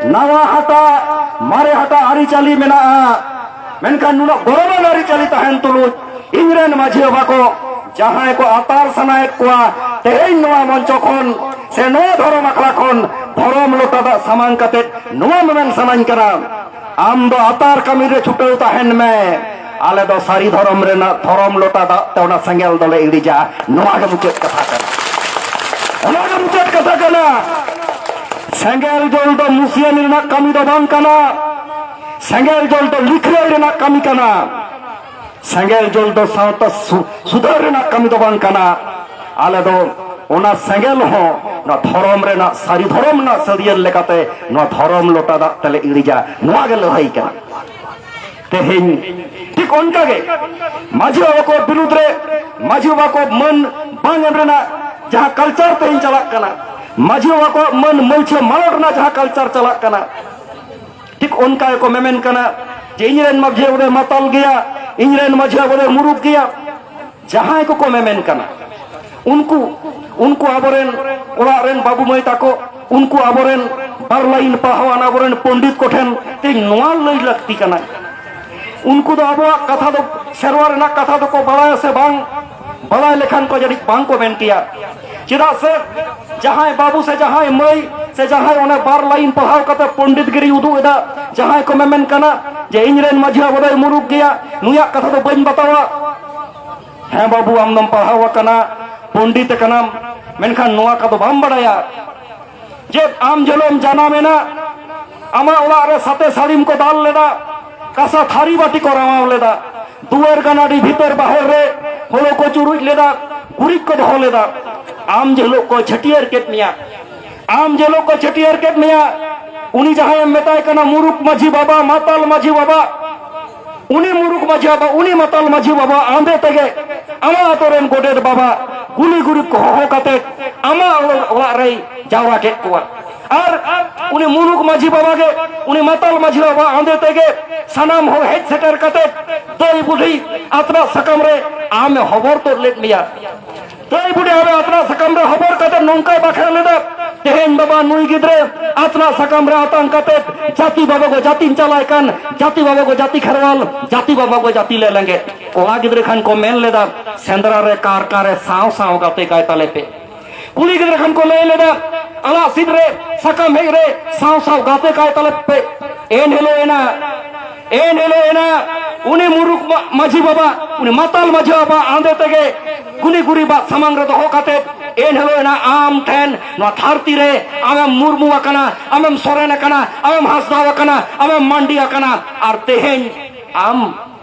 ᱱᱟᱣᱟ ᱦᱟᱴᱟᱜ, ᱢᱟᱨᱮ ᱦᱟᱴᱟᱜ ᱟᱹᱨᱤᱪᱟᱹᱞᱤ ᱢᱮᱱᱟᱜᱼᱟ᱾ ᱢᱮᱱᱠᱷᱟᱱ ᱱᱩᱱᱟᱹᱜ ᱜᱚᱨᱚᱵᱟᱱ ᱟᱹᱨᱤᱪᱟᱹᱞᱤ ᱛᱟᱦᱮᱱ ᱛᱩᱞᱩᱡ ᱤᱧ ᱨᱮᱱ ᱢᱟᱹᱡᱷᱤ ᱵᱟᱵᱟ ᱠᱚ ᱡᱟᱦᱟᱸᱭ ᱠᱚ ᱟᱛᱟᱨ ᱥᱟᱱᱟᱭᱮᱫ ᱠᱚᱣᱟ, ᱛᱮᱦᱮᱧ ᱱᱚᱣᱟ ᱢᱚᱧᱪᱚ ᱠᱷᱚᱱ ᱥᱮ ᱱᱚᱣᱟ ᱫᱷᱚᱨᱚᱢ ᱟᱠᱷᱲᱟ ᱠᱷᱚᱱ ᱫᱷᱚᱨᱚᱢ ᱞᱚᱴᱟ ᱫᱟᱜ ᱥᱟᱢᱟᱝ ᱠᱟᱛᱮ ᱱᱚᱣᱟ ᱢᱮᱢᱮᱱ ᱥᱟᱱᱟᱧ ᱠᱟᱱᱟ, ᱟᱢ ᱫᱚ ᱟᱛᱟᱨ ᱠᱟᱹᱢᱤ ᱨᱮ ᱪᱷᱩᱴᱟᱹᱣ ᱛᱟᱦᱮᱱ ᱢᱮ, ᱟᱞᱮ ᱫᱚ ᱥᱟᱹᱨᱤ ᱫᱷᱚᱨᱚᱢ ᱨᱮᱱᱟᱜ ᱫᱷᱚᱨᱚᱢ ᱞᱚᱴᱟ ᱫᱟᱜ ᱛᱮ ᱚᱱᱟ ᱥᱮᱸᱜᱮᱞ ᱫᱚᱞᱮ ᱤᱲᱤᱡᱟ᱾ ᱱᱚᱣᱟ ᱜᱮ ᱢᱩᱪᱟᱹᱫ ᱠᱟᱛᱷᱟ ᱠᱟᱱᱟ, ᱚᱱᱟ ᱜᱮ ᱢᱩᱪᱟᱹᱫ ᱠᱟᱛᱷᱟ ᱠᱟᱱᱟ᱾ ᱥᱮᱸᱜᱮᱞ ᱡᱚᱞ ᱫᱚ ᱢᱩᱥᱤᱭᱟᱹᱱᱤ ᱨᱮᱱᱟᱜ ᱠᱟᱹᱢᱤ ᱫᱚ ᱵᱟᱝ ᱠᱟᱱᱟ, ᱥᱮᱸᱜᱮᱞ ᱡᱚᱞ ᱫᱚ ᱞᱤᱠᱷᱨᱟᱹᱭ ᱨᱮᱱᱟᱜ ᱠᱟᱹᱢᱤ ᱠᱟᱱᱟ᱾ ᱥᱮᱸᱜᱮᱞ ᱡᱚᱞ ᱫᱚ ᱥᱟᱶᱛᱟ ᱥᱩ-, ᱥᱩᱫᱷᱟᱹᱨ ᱨᱮᱱᱟᱜ ᱠᱟᱹᱢᱤ ᱫᱚ ᱵᱟᱝ ᱠᱟᱱᱟ᱾ ᱟᱞᱮ ᱫᱚ ᱚᱱᱟ ᱥᱮᱸᱜᱮᱞ ᱦᱚᱸ ᱱᱚᱣᱟ ᱫᱷᱚᱨᱚᱢ ᱨᱮᱱᱟᱜ, ᱥᱟᱹᱨᱤ ᱫᱷᱚᱨᱚᱢ ᱨᱮᱱᱟᱜ ᱥᱟᱹᱨᱤᱭᱟᱹᱨ ᱞᱮᱠᱟᱛᱮ ᱱᱚᱣᱟ ᱫᱷᱚᱨᱚᱢ ᱞᱚᱴᱟ ᱫᱟᱜ ᱛᱮᱞᱮ ᱤᱲᱤᱡᱟ᱾ ᱱᱚᱣᱟ ᱜᱮ ᱞᱟᱹᱲᱦᱟᱹᱭ ᱠᱟᱱᱟ᱾ ᱛᱮᱦᱮᱧ ᱴᱷᱤᱠ ᱚᱱᱠᱟ ᱜᱮ ᱢᱟᱹᱡᱷᱤ ᱵᱟᱵᱟ ᱠᱚ ᱵᱤᱨᱩᱫᱽ ᱨᱮ ᱢᱟᱹᱡᱷᱤ ᱵᱟᱵᱟ ᱠᱚ ᱢᱟᱹᱱ ᱵᱟᱝ ᱮᱢ ᱨᱮᱱᱟᱜ ᱡᱟᱦᱟᱸ ᱠᱟᱞᱪᱟᱨ ᱛᱮᱦᱮᱧ ᱪᱟᱞᱟᱜ ᱠᱟᱱᱟ, ᱢᱟᱹᱡᱷᱤ ᱵᱟᱵᱟ ᱠᱚ ᱢᱟᱹᱱ ᱢᱟᱹᱞᱪᱷᱟᱹ ᱢᱟᱞᱚᱴ ᱨᱮᱱᱟᱜ ᱡᱟᱦᱟᱸ ᱠᱟᱞᱪᱟᱨ ᱪᱟᱞᱟᱜ ᱠᱟᱱᱟ, ᱴᱷᱤᱠ ᱚᱱᱠᱟ ᱜᱮᱠᱚ ᱢᱮᱢᱮᱱ ᱠᱟᱱᱟ ᱡᱮ ᱤᱧ ᱨᱮᱱ ᱢᱟᱹᱡᱷᱤ ᱵᱟᱵᱟ ᱫᱚᱭ ᱢᱟᱛᱟᱞ ᱜᱮᱭᱟ, ᱤᱧ ᱨᱮᱱ ᱢᱟᱹᱡᱷᱤ ᱵᱟᱵᱟ ᱫᱚᱭ ᱢᱩᱨᱩᱠ ᱜᱮᱭᱟ᱾ ᱡᱟᱦᱟᱸᱭ ᱠᱚᱠᱚ ᱢᱮᱢᱮᱱ ᱠᱟᱱᱟ, ᱩᱱᱠᱩ, ᱩᱱᱠᱩ ᱟᱵᱚᱨᱮᱱ ᱚᱲᱟᱜ ᱨᱮᱱ ᱵᱟᱹᱵᱩ ᱢᱟᱹᱭ ᱛᱟᱠᱚ, ᱩᱱᱠᱩ ᱟᱵᱚᱨᱮᱱ ᱵᱟᱨ ᱞᱟᱭᱤᱱ ᱯᱟᱲᱦᱟᱣᱟᱱ ᱟᱵᱚᱨᱮᱱ ᱯᱚᱱᱰᱤᱛ ᱠᱚᱴᱷᱮᱱ ᱛᱮᱦᱮᱧ ᱱᱚᱣᱟ ᱞᱟᱹᱭ ᱞᱟᱹᱠᱛᱤ ᱠᱟᱱᱟ᱾ ᱩᱱᱠᱩ ᱫᱚ ᱟᱵᱚᱣᱟᱜ ᱠᱟᱛᱷᱟ ᱫᱚ, ᱥᱮᱨᱣᱟ ᱨᱮᱱᱟᱜ ᱠᱟᱛᱷᱟ ᱫᱚᱠᱚ ᱵᱟᱲᱟᱭᱟ ᱥᱮ ᱵᱟᱝ? ᱵᱟᱲᱟᱭ ᱞᱮᱠᱷᱟᱱ ᱠᱚ ᱡᱟᱹᱱᱤᱡ ᱵᱟᱝ ᱠᱚ ᱢᱮᱱ ᱠᱮᱭᱟ᱾ ᱪᱮᱫᱟᱜ ᱥᱮ ᱡᱟᱦᱟᱸᱭ ᱵᱟᱹᱵᱩ ᱥᱮ ᱡᱟᱦᱟᱸᱭ ᱢᱟᱹᱭ ᱥᱮ ᱡᱟᱦᱟᱸᱭ ᱚᱱᱟ ᱵᱟᱨ ᱞᱟᱭᱤᱱ ᱯᱟᱲᱦᱟᱣ ᱠᱟᱛᱮ ᱯᱚᱱᱰᱤᱛ ᱜᱤᱨᱤ ᱩᱫᱩᱜ ᱮᱫᱟ, ᱡᱟᱦᱟᱸᱭ ᱠᱚ ᱢᱮᱢᱮᱱ ᱠᱟᱱᱟ ᱡᱮ ᱤᱧ ᱨᱮᱱ ᱢᱟᱹᱡᱷᱤ ᱵᱟᱵᱟ ᱫᱚᱭ ᱢᱩᱨᱩᱠ ᱜᱮᱭᱟ, ᱱᱩᱭᱟᱜ ᱠᱟᱛᱷᱟ ᱫᱚ ᱵᱟᱹᱧ ᱵᱟᱛᱟᱣᱟ, ᱦᱮᱸ ᱵᱟᱹᱵᱩ, ᱟᱢ ᱫᱚᱢ ᱯᱟᱲᱦᱟᱣ ᱟᱠᱟᱱᱟ, ᱯᱚᱱᱰᱤᱛ ᱟᱠᱟᱱᱟᱢ, ᱢᱮᱱᱠᱷᱟᱱ ᱱᱚᱣᱟ ᱠᱚᱫᱚ ᱵᱟᱢ ᱵᱟᱲᱟᱭᱟ᱾ ᱪᱮᱫ ᱟᱢ ᱡᱚᱱᱚᱢ ᱡᱟᱱᱟᱢ ᱮᱱᱟ, ᱟᱢᱟᱜ ᱚᱲᱟᱜ ᱨᱮ ᱥᱟᱛᱮ ᱥᱟᱹᱲᱤᱢ ᱠᱚ ᱫᱟᱞ ᱞᱮᱫᱟ, ᱠᱟᱸᱥᱟ ᱛᱷᱟᱹᱨᱤ ᱵᱟᱹᱴᱤ ᱠᱚ ᱨᱟᱢᱟᱣ ᱞᱮᱫᱟ, ᱫᱩᱣᱟᱹᱨ ᱜᱟᱱᱟᱰᱤ ᱵᱷᱤᱛᱟᱹᱨ ᱵᱟᱦᱮᱨ ᱨᱮ ᱦᱳᱲᱳ ᱠᱚ ᱪᱩᱨᱩᱡ ᱞᱮᱫᱟ, ᱜᱩᱨᱤᱡ ᱠᱚ ᱫᱚᱦᱚ ᱞᱮᱫᱟ᱾ ᱟᱢ ᱡᱮ ᱦᱤᱞᱳᱜ ᱠᱚ ᱪᱷᱟᱹᱴᱭᱟᱹᱨ ᱠᱮᱫ ᱢᱮᱭᱟ, ᱟᱢ ᱡᱮ ᱦᱤᱞᱳᱜ ᱠᱚ ᱪᱷᱟᱹᱴᱭᱟᱹᱨ ᱠᱮᱫ ᱢᱮᱭᱟ, ᱩᱱᱤ ᱡᱟᱦᱟᱸᱭᱮᱢ ᱢᱮᱛᱟᱭ ᱠᱟᱱᱟ ᱢᱩᱨᱩᱠ ᱢᱟᱹᱡᱷᱤ ᱵᱟᱵᱟ, ᱢᱟᱛᱟᱞ ᱢᱟᱹᱡᱷᱤ ᱵᱟᱵᱟ, ᱩᱱᱤ ᱢᱩᱨᱩᱠ ᱢᱟᱹᱡᱷᱤ ᱵᱟᱵᱟ, ᱩᱱᱤ ᱢᱟᱛᱟᱞ ᱢᱟᱹᱡᱷᱤ ᱵᱟᱵᱟ ᱟᱸᱫᱮ ᱛᱮᱜᱮ ᱟᱢᱟᱜ ᱟᱛᱳ ᱨᱮᱱ ᱜᱚᱰᱮᱛ ᱵᱟᱵᱟ ᱜᱩᱞᱤ ᱜᱩᱨᱤᱵ ᱠᱚ ᱦᱚᱦᱚ ᱠᱟᱛᱮ ᱟᱢᱟᱜ ᱚᱲᱟᱜ ᱨᱮᱭ ᱡᱟᱣᱨᱟ ᱠᱮᱫ ᱠᱚᱣᱟ᱾ ᱟᱨ ᱩᱱᱤ ᱢᱩᱨᱩᱠ ᱢᱟᱹᱡᱷᱤ ᱵᱟᱵᱟ ᱜᱮ, ᱩᱱᱤ ᱢᱟᱛᱟᱞ ᱢᱟᱹᱡᱷᱤ ᱵᱟᱵᱟ ᱟᱸᱫᱮ ᱛᱮᱜᱮ ᱥᱟᱱᱟᱢ ᱦᱚᱲ ᱦᱮᱡ ᱥᱮᱴᱮᱨ ᱠᱟᱛᱮ ᱫᱟᱹᱭ ᱵᱩᱰᱷᱤ ᱟᱛᱱᱟᱜ ᱥᱟᱠᱟᱢ ᱨᱮ ᱟᱢᱮ ᱦᱚᱵᱚᱨ ᱛᱚᱫ ᱞᱮᱫ ᱢᱮᱭᱟ᱾ ᱫᱟᱹᱭ ᱵᱩᱰᱷᱤ ᱟᱵᱮ ᱟᱛᱱᱟᱜ ᱥᱟᱠᱟᱢ ᱨᱮ ᱦᱚᱵᱚᱨ ᱠᱟᱛᱮ ᱱᱚᱝᱠᱟᱭ ᱵᱟᱠᱷᱮᱲ ᱞᱮᱫᱟ, ᱛᱮᱦᱮᱧ ᱵᱟᱵᱟ ᱱᱩᱭ ᱜᱤᱫᱽᱨᱟᱹ ᱟᱛᱱᱟᱜ ᱥᱟᱠᱟᱢ ᱨᱮ ᱟᱛᱟᱝ ᱠᱟᱛᱮ ᱡᱟᱹᱛᱤ ᱵᱟᱵᱟ ᱠᱚ ᱡᱟᱹᱛᱤᱧ ᱪᱟᱞᱟᱭ ᱠᱟᱱ, ᱡᱟᱹᱛᱤ ᱵᱟᱵᱟ ᱠᱚ ᱡᱟᱹᱛᱤ ᱠᱷᱮᱨᱣᱟᱞ, ᱡᱟᱹᱛᱤ ᱵᱟᱵᱟ ᱠᱚ ᱡᱟᱹᱛᱤ ᱞᱮ ᱞᱮᱸᱜᱮᱫ᱾ ᱠᱚᱲᱟ ᱜᱤᱫᱽᱨᱟᱹ ᱠᱷᱟᱱ ᱠᱚ ᱢᱮᱱ ᱞᱮᱫᱟ, ᱥᱮᱸᱫᱽᱨᱟ ᱨᱮ ᱠᱟᱨ ᱠᱟᱨᱮ ᱥᱟᱶ ᱥᱟᱶ ᱜᱟᱛᱮ ᱠᱟᱭ ᱛᱟᱞᱮ ᱯᱮ᱾ ᱠᱩᱲᱤ ᱜᱤᱫᱽᱨᱟᱹ ᱠᱷᱟᱱ ᱠᱚ ᱞᱟᱹᱭ ᱞᱮᱫᱟ, ᱟᱞᱟᱜ ᱥᱤᱫ ᱨᱮ ᱥᱟᱠᱟᱢ ᱦᱮᱡ ᱨᱮ ᱥᱟᱶ ᱥᱟᱶ ᱜᱟᱛᱮ ᱠᱟᱭ ᱛᱟᱞᱮ ᱯᱮ᱾ ᱮᱱ ᱦᱤᱞᱳᱜ ᱮᱱᱟ, ᱮᱱ ᱦᱤᱞᱳᱜ ᱮᱱᱟ, ᱩᱱᱤ ᱢᱩᱨᱩᱠ ᱢᱟ-, ᱢᱟᱹᱡᱷᱤ ᱵᱟᱵᱟ, ᱩᱱᱤ ᱢᱟᱛᱟᱞ ᱢᱟᱹᱡᱷᱤ ᱵᱟᱵᱟ ᱟᱸᱫᱮ ᱛᱮᱜᱮ ᱠᱩᱞᱤ ᱜᱩᱨᱤᱵᱟᱜ ᱥᱟᱢᱟᱝ ᱨᱮ ᱫᱚᱦᱚ ᱠᱟᱛᱮ, ᱮᱱ ᱦᱤᱞᱳᱜ ᱮᱱᱟ ᱟᱢ ᱴᱷᱮᱱ ᱱᱚᱣᱟ ᱫᱷᱟᱹᱨᱛᱤ ᱨᱮ ᱟᱢᱮᱢ ᱢᱩᱨᱢᱩ ᱟᱠᱟᱱᱟ, ᱟᱢᱮᱢ ᱥᱚᱨᱮᱱ ᱟᱠᱟᱱᱟ, ᱟᱢᱮᱢ ᱦᱟᱸᱥᱫᱟᱣ ᱟᱠᱟᱱᱟ, ᱟᱢᱮᱢ ᱢᱟᱱᱰᱤ ᱟᱠᱟᱱᱟ, ᱟᱨ ᱛᱮᱦᱮᱧ ᱟᱢ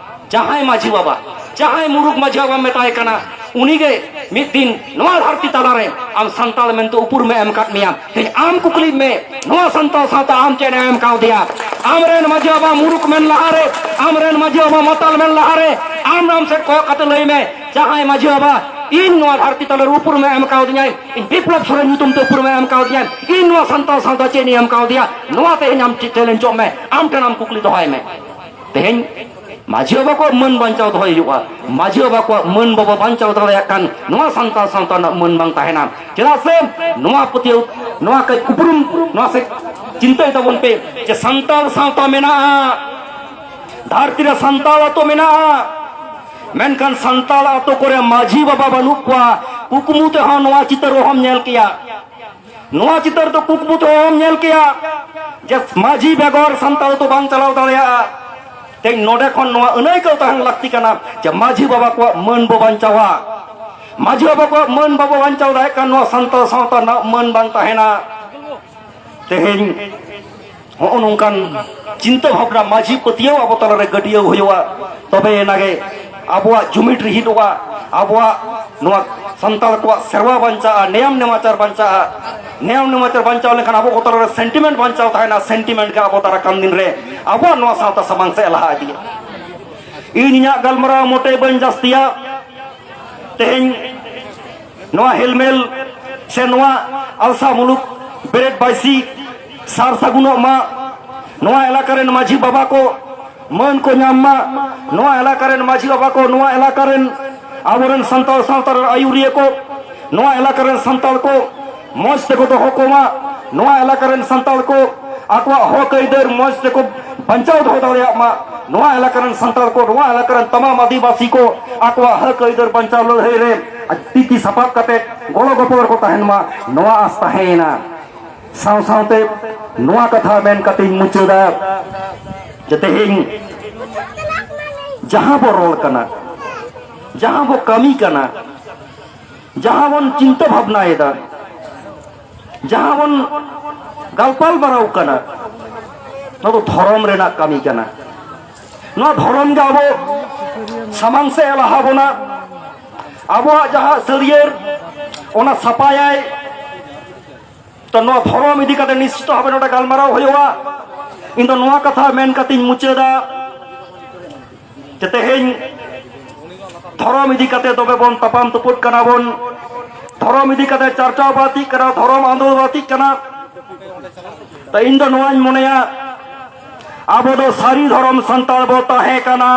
ᱡᱟᱦᱟᱸᱭ ᱢᱟᱹᱡᱷᱤ ᱵᱟᱵᱟ, ᱡᱟᱦᱟᱸᱭ ᱢᱩᱨᱩᱠ ᱢᱟᱹᱡᱷᱤ ᱵᱟᱵᱟᱢ ᱢᱮᱛᱟᱭ ᱠᱟᱱᱟ, ᱩᱱᱤᱜᱮ ᱢᱤᱫ ᱫᱤᱱ ᱱᱚᱣᱟ ᱫᱷᱟᱹᱨᱛᱤ ᱛᱟᱞᱟᱨᱮ ᱟᱢ ᱥᱟᱱᱛᱟᱲ ᱢᱮᱱᱛᱮ ᱩᱯᱨᱩᱢᱮ ᱮᱢ ᱠᱟᱫ ᱢᱮᱭᱟ᱾ ᱛᱮᱦᱮᱧ ᱟᱢ ᱠᱩᱠᱞᱤ ᱢᱮ, ᱱᱚᱣᱟ ᱥᱟᱱᱛᱟᱲ ᱥᱟᱶᱛᱟ ᱟᱢ ᱪᱮᱫ ᱮᱢ ᱮᱢ ᱠᱟᱣᱫᱮᱭᱟ? ᱟᱢᱨᱮᱱ ᱢᱟᱹᱡᱷᱤ ᱵᱟᱵᱟ ᱢᱩᱨᱩᱠ ᱢᱮᱱ ᱞᱟᱦᱟᱨᱮ, ᱟᱢᱨᱮᱱ ᱢᱟᱹᱡᱷᱤ ᱵᱟᱵᱟ ᱢᱟᱛᱟᱞ ᱢᱮᱱ ᱞᱟᱦᱟᱨᱮ, ᱟᱢ ᱟᱢ ᱥᱮᱫ ᱠᱚᱭᱚᱜ ᱠᱟᱛᱮ ᱞᱟᱹᱭ ᱢᱮ, ᱡᱟᱦᱟᱸᱭ ᱢᱟᱹᱡᱷᱤ ᱵᱟᱵᱟ ᱤᱧ ᱱᱚᱣᱟ ᱫᱷᱟᱹᱨᱛᱤ ᱛᱟᱞᱟᱨᱮ ᱩᱯᱨᱩᱢᱮ ᱮᱢ ᱠᱟᱣᱫᱤᱧᱟᱭ, ᱤᱧ ᱵᱤᱯᱞᱚᱵ ᱥᱚᱨᱮᱱ ᱧᱩᱛᱩᱢ ᱛᱮ ᱩᱯᱨᱩᱢᱮ ᱮᱢ ᱠᱟᱣᱫᱤᱧᱟᱭ, ᱤᱧ ᱱᱚᱣᱟ ᱥᱟᱱᱛᱟᱲ ᱥᱟᱶᱛᱟ ᱪᱮᱫ ᱤᱧ ᱮᱢ ᱠᱟᱣᱫᱮᱭᱟ? ᱱᱚᱣᱟ ᱛᱮᱦᱮᱧ ᱟᱢ ᱪᱮᱫ ᱪᱮᱞᱮᱧᱡᱚᱜ ᱢᱮ, ᱟᱢ ᱴᱷᱮᱱ ᱟᱢ ᱠᱩᱠᱞᱤ ᱫᱚᱦᱚᱭ ᱢᱮ᱾ ᱛᱮᱦᱮᱧ ᱢᱟᱹᱡᱷᱤ ᱵᱟᱵᱟ ᱠᱚᱣᱟᱜ ᱢᱟᱹᱱ ᱵᱟᱧᱪᱟᱣ ᱫᱚᱦᱚᱭ ᱦᱩᱭᱩᱜᱼᱟ᱾ ᱢᱟᱹᱡᱷᱤ ᱵᱟᱵᱟ ᱠᱚᱣᱟᱜ ᱢᱟᱹᱱ ᱵᱟᱵᱚ ᱵᱟᱧᱪᱟᱣ ᱫᱟᱲᱮᱭᱟᱜ ᱠᱷᱟᱱ ᱱᱚᱣᱟ ᱥᱟᱱᱛᱟᱲ ᱥᱟᱶᱛᱟ ᱨᱮᱱᱟᱜ ᱢᱟᱹᱱ ᱵᱟᱝ ᱛᱟᱦᱮᱱᱟ᱾ ᱪᱮᱫᱟᱜ ᱥᱮ ᱱᱚᱣᱟ ᱯᱟᱹᱛᱭᱟᱹᱣ, ᱱᱚᱣᱟ ᱠᱟᱹᱡ ᱩᱯᱨᱩᱢ, ᱱᱚᱣᱟ ᱥᱮ ᱪᱤᱱᱛᱟᱹᱭ ᱛᱟᱵᱚᱱ ᱯᱮ ᱡᱮ ᱥᱟᱱᱛᱟᱲ ᱥᱟᱶᱛᱟ ᱢᱮᱱᱟᱜᱼᱟ, ᱫᱷᱟᱹᱨᱛᱤ ᱨᱮ ᱥᱟᱱᱛᱟᱲ ᱟᱛᱳ ᱢᱮᱱᱟᱜᱼᱟ, ᱢᱮᱱᱠᱷᱟᱱ ᱥᱟᱱᱛᱟᱲ ᱟᱛᱳ ᱠᱚᱨᱮ ᱢᱟᱹᱡᱷᱤ ᱵᱟᱵᱟ ᱵᱟᱹᱱᱩᱜ ᱠᱚᱣᱟ᱾ ᱠᱩᱠᱢᱩ ᱛᱮᱦᱚᱸ ᱱᱚᱣᱟ ᱪᱤᱛᱟᱹᱨ ᱚᱦᱚᱢ ᱧᱮᱞ ᱠᱮᱭᱟ᱾ ᱱᱚᱣᱟ ᱪᱤᱛᱟᱹᱨ ᱫᱚ ᱠᱩᱠᱢᱩ ᱛᱮᱦᱚᱸ ᱚᱦᱚᱢ ᱧᱮᱞ ᱠᱮᱭᱟ ᱡᱮ ᱢᱟᱹᱡᱷᱤ ᱵᱮᱜᱚᱨ ᱥᱟᱱᱛᱟᱲ ᱟᱛᱳ ᱵᱟᱝ ᱪᱟᱞᱟᱣ ᱫᱟᱲᱮᱭᱟᱜᱼᱟ᱾ ᱛᱮᱦᱮᱧ ᱱᱚᱰᱮ ᱠᱷᱚᱱ ᱱᱚᱣᱟ ᱟᱹᱱᱟᱹᱭᱠᱟᱹᱣ ᱛᱟᱦᱮᱱ ᱞᱟᱹᱠᱛᱤ ᱠᱟᱱᱟ ᱡᱮ ᱢᱟᱹᱡᱷᱤ ᱵᱟᱵᱟ ᱠᱚᱣᱟᱜ ᱢᱟᱹᱱ ᱵᱚ ᱵᱟᱧᱪᱟᱣᱟ᱾ ᱢᱟᱹᱡᱷᱤ ᱵᱟᱵᱟ ᱠᱚᱣᱟᱜ ᱢᱟᱹᱱ ᱵᱟᱵᱚ ᱵᱟᱧᱪᱟᱣ ᱫᱟᱲᱮᱭᱟᱜ ᱠᱷᱟᱱ ᱱᱚᱣᱟ ᱥᱟᱱᱛᱟᱲ ᱥᱟᱶᱛᱟ ᱨᱮᱱᱟᱜ ᱢᱟᱹᱱ ᱵᱟᱝ ᱛᱟᱦᱮᱱᱟ᱾ ᱛᱮᱦᱮᱧ ᱦᱚᱸᱜᱼᱚ ᱱᱚᱝᱠᱟᱱ ᱪᱤᱱᱛᱟᱹ ᱵᱷᱟᱵᱽᱱᱟ ᱢᱟᱹᱡᱷᱤ ᱯᱟᱹᱛᱭᱟᱹᱣ ᱟᱵᱚ ᱛᱟᱞᱟᱨᱮ ᱜᱟᱹᱰᱭᱟᱹᱣ ᱦᱩᱭᱩᱜᱼᱟ, ᱛᱚᱵᱮ ᱮᱱᱟᱜᱮ ᱟᱵᱚᱣᱟᱜ ᱡᱩᱢᱤᱫ ᱨᱤᱦᱤᱴᱚᱜᱼᱟ, ᱟᱵᱚᱣᱟᱜ ᱱᱚᱣᱟ ᱥᱟᱱᱛᱟᱲ ᱠᱚᱣᱟᱜ ᱥᱮᱨᱣᱟ ᱵᱟᱧᱪᱟᱜᱼᱟ, ᱱᱮᱭᱟᱢ ᱱᱮᱢᱟᱪᱟᱨ ᱵᱟᱧᱪᱟᱜᱼᱟ᱾ ᱱᱮᱭᱟᱢ ᱱᱮᱢᱟᱪᱟᱨ ᱵᱟᱧᱪᱟᱣ ᱞᱮᱱᱠᱷᱟᱱ ᱟᱵᱚ ᱠᱚ ᱛᱟᱞᱟᱨᱮ ᱥᱮᱱᱴᱤᱢᱮᱱᱴ ᱵᱟᱧᱪᱟᱣ ᱛᱟᱦᱮᱱᱟ, ᱥᱮᱱᱴᱤᱢᱮᱱᱴ ᱜᱮ ᱟᱵᱚ ᱫᱟᱨᱟᱭ ᱠᱟᱱ ᱫᱤᱱ ᱨᱮ ᱟᱵᱚᱣᱟᱜ ᱱᱚᱣᱟ ᱥᱟᱶᱛᱟ ᱥᱟᱢᱟᱝ ᱥᱮᱫ ᱞᱟᱦᱟ ᱤᱫᱤᱭᱟ᱾ ᱤᱧ ᱤᱧᱟᱹᱜ ᱜᱟᱞᱢᱟᱨᱟᱣ ᱢᱚᱴᱮ ᱵᱟᱹᱧ ᱡᱟᱹᱥᱛᱤᱭᱟ᱾ ᱛᱮᱦᱮᱧ ᱱᱚᱣᱟ ᱦᱮᱞᱢᱮᱞ ᱥᱮ ᱱᱚᱣᱟ ᱟᱞᱥᱟ ᱢᱩᱞᱩᱠ ᱵᱮᱨᱮᱫ ᱵᱟᱭᱥᱤ ᱥᱟᱨ ᱥᱟᱹᱜᱩᱱᱚᱜ ᱢᱟ, ᱱᱚᱣᱟ ᱮᱞᱟᱠᱟ ᱨᱮᱱ ᱢᱟᱹᱡᱷᱤ ᱵᱟᱵᱟ ᱠᱚ ᱢᱟᱹᱱ ᱠᱚ ᱧᱟᱢ ᱢᱟ, ᱱᱚᱣᱟ ᱮᱞᱟᱠᱟ ᱨᱮᱱ ᱢᱟᱹᱡᱷᱤ ᱵᱟᱵᱟ ᱠᱚ ᱱᱚᱣᱟ ᱮᱞᱟᱠᱟ ᱨᱮᱱ ᱟᱵᱚᱨᱮᱱ ᱥᱟᱱᱛᱟᱲ ᱥᱟᱶᱛᱟ ᱨᱮᱱ ᱟᱹᱭᱩᱨᱤᱭᱟᱹ ᱠᱚ, ᱱᱚᱣᱟ ᱮᱞᱟᱠᱟ ᱨᱮᱱ ᱥᱟᱱᱛᱟᱲ ᱠᱚ ᱢᱚᱡᱽ ᱛᱮᱠᱚ ᱫᱚᱦᱚ ᱠᱚᱢᱟ, ᱱᱚᱣᱟ ᱮᱞᱟᱠᱟ ᱨᱮᱱ ᱥᱟᱱᱛᱟᱲ ᱠᱚ ᱟᱠᱚᱣᱟᱜ ᱦᱚᱠ ᱟᱹᱭᱫᱟᱹᱨ ᱢᱚᱡᱽ ᱛᱮᱠᱚ ᱵᱟᱧᱪᱟᱣ ᱫᱚᱦᱚ ᱫᱟᱲᱮᱭᱟᱜ ᱢᱟ, ᱱᱚᱣᱟ ᱮᱞᱟᱠᱟ ᱨᱮᱱ ᱥᱟᱱᱛᱟᱲ ᱠᱚ, ᱱᱚᱣᱟ ᱮᱞᱟᱠᱟ ᱨᱮᱱ ᱛᱟᱢᱟᱢ ᱟᱹᱫᱤᱵᱟᱹᱥᱤ ᱠᱚ ᱟᱠᱚᱣᱟᱜ ᱦᱚᱠ ᱟᱹᱭᱫᱟᱹᱨ ᱵᱟᱧᱪᱟᱣ ᱞᱟᱹᱲᱦᱟᱹᱭ ᱨᱮ ᱛᱤ ᱛᱤ ᱥᱟᱯᱟᱵ ᱠᱟᱛᱮ ᱜᱚᱲᱚ ᱜᱚᱯᱚᱲ ᱨᱮᱠᱚ ᱛᱟᱦᱮᱱ ᱢᱟ, ᱱᱚᱣᱟ ᱟᱸᱥ ᱛᱟᱦᱮᱸᱭᱮᱱᱟ᱾ ᱥᱟᱶ ᱥᱟᱶᱛᱮ ᱱᱚᱣᱟ ᱠᱟᱛᱷᱟ ᱢᱮᱱ ᱠᱟᱛᱮᱧ ᱢᱩᱪᱟᱹᱫᱟ ᱡᱮ ᱛᱮᱦᱮᱧ ᱡᱟᱦᱟᱸ ᱵᱚ ᱨᱚᱲ ᱠᱟᱱᱟ, ᱡᱟᱦᱟᱸ ᱵᱚ ᱠᱟᱹᱢᱤ ᱠᱟᱱᱟ, ᱡᱟᱦᱟᱸ ᱵᱚᱱ ᱪᱤᱱᱛᱟᱹ ᱵᱷᱟᱵᱽᱱᱟᱭᱮᱫᱟ, ᱡᱟᱦᱟᱸ ᱵᱚᱱ ᱜᱟᱞᱯᱟᱞ ᱢᱟᱨᱟᱣ ᱠᱟᱱᱟ, ᱱᱚᱣᱟ ᱫᱚ ᱫᱷᱚᱨᱚᱢ ᱨᱮᱱᱟᱜ ᱠᱟᱹᱢᱤ ᱠᱟᱱᱟ᱾ ᱱᱚᱣᱟ ᱫᱷᱚᱨᱚᱢ ᱜᱮ ᱟᱵᱚ ᱥᱟᱢᱟᱝ ᱥᱮᱫ ᱮ ᱞᱟᱦᱟ ᱵᱚᱱᱟ᱾ ᱟᱵᱚᱣᱟᱜ ᱡᱟᱦᱟᱸ ᱥᱟᱹᱨᱭᱟᱹᱲ, ᱚᱱᱟ ᱥᱟᱯᱷᱟᱭᱟᱭ᱾ ᱛᱚ, ᱱᱚᱣᱟ ᱫᱷᱚᱨᱚᱢ ᱤᱫᱤ ᱠᱟᱛᱮ ᱱᱤᱥᱪᱤᱛ ᱵᱷᱟᱵᱮ ᱱᱚᱰᱮ ᱜᱟᱞᱢᱟᱨᱟᱣ ᱦᱩᱭᱩᱜᱼᱟ᱾ ᱤᱧ ᱫᱚ ᱱᱚᱣᱟ ᱠᱟᱛᱷᱟ ᱢᱮᱱ ᱠᱟᱛᱮᱧ ᱢᱩᱪᱟᱹᱫᱟ ᱡᱮ ᱛᱮᱦᱮᱧ ᱫᱷᱚᱨᱚᱢ ᱤᱫᱤ ᱠᱟᱛᱮ ᱫᱚᱢᱮ ᱵᱚᱱ ᱛᱟᱯᱟᱢ ᱛᱩᱯᱩᱫ ᱠᱟᱱᱟ ᱵᱚᱱ, ᱫᱷᱚᱨᱚᱢ ᱤᱫᱤ ᱠᱟᱛᱮ ᱪᱟᱨᱪᱟᱣ ᱵᱟᱹᱲᱛᱤᱜ ᱠᱟᱱᱟ, ᱫᱷᱚᱨᱚᱢ ᱟᱸᱫᱳᱲ ᱵᱟᱹᱲᱛᱤᱜ ᱠᱟᱱᱟ᱾ ᱛᱚ, ᱤᱧ ᱫᱚ ᱱᱚᱣᱟᱧ ᱢᱚᱱᱮᱭᱟ, ᱟᱵᱚ ᱫᱚ ᱥᱟᱹᱨᱤ ᱫᱷᱚᱨᱚᱢ ᱥᱟᱱᱛᱟᱲ ᱵᱚ ᱛᱟᱦᱮᱸ ᱠᱟᱱᱟ,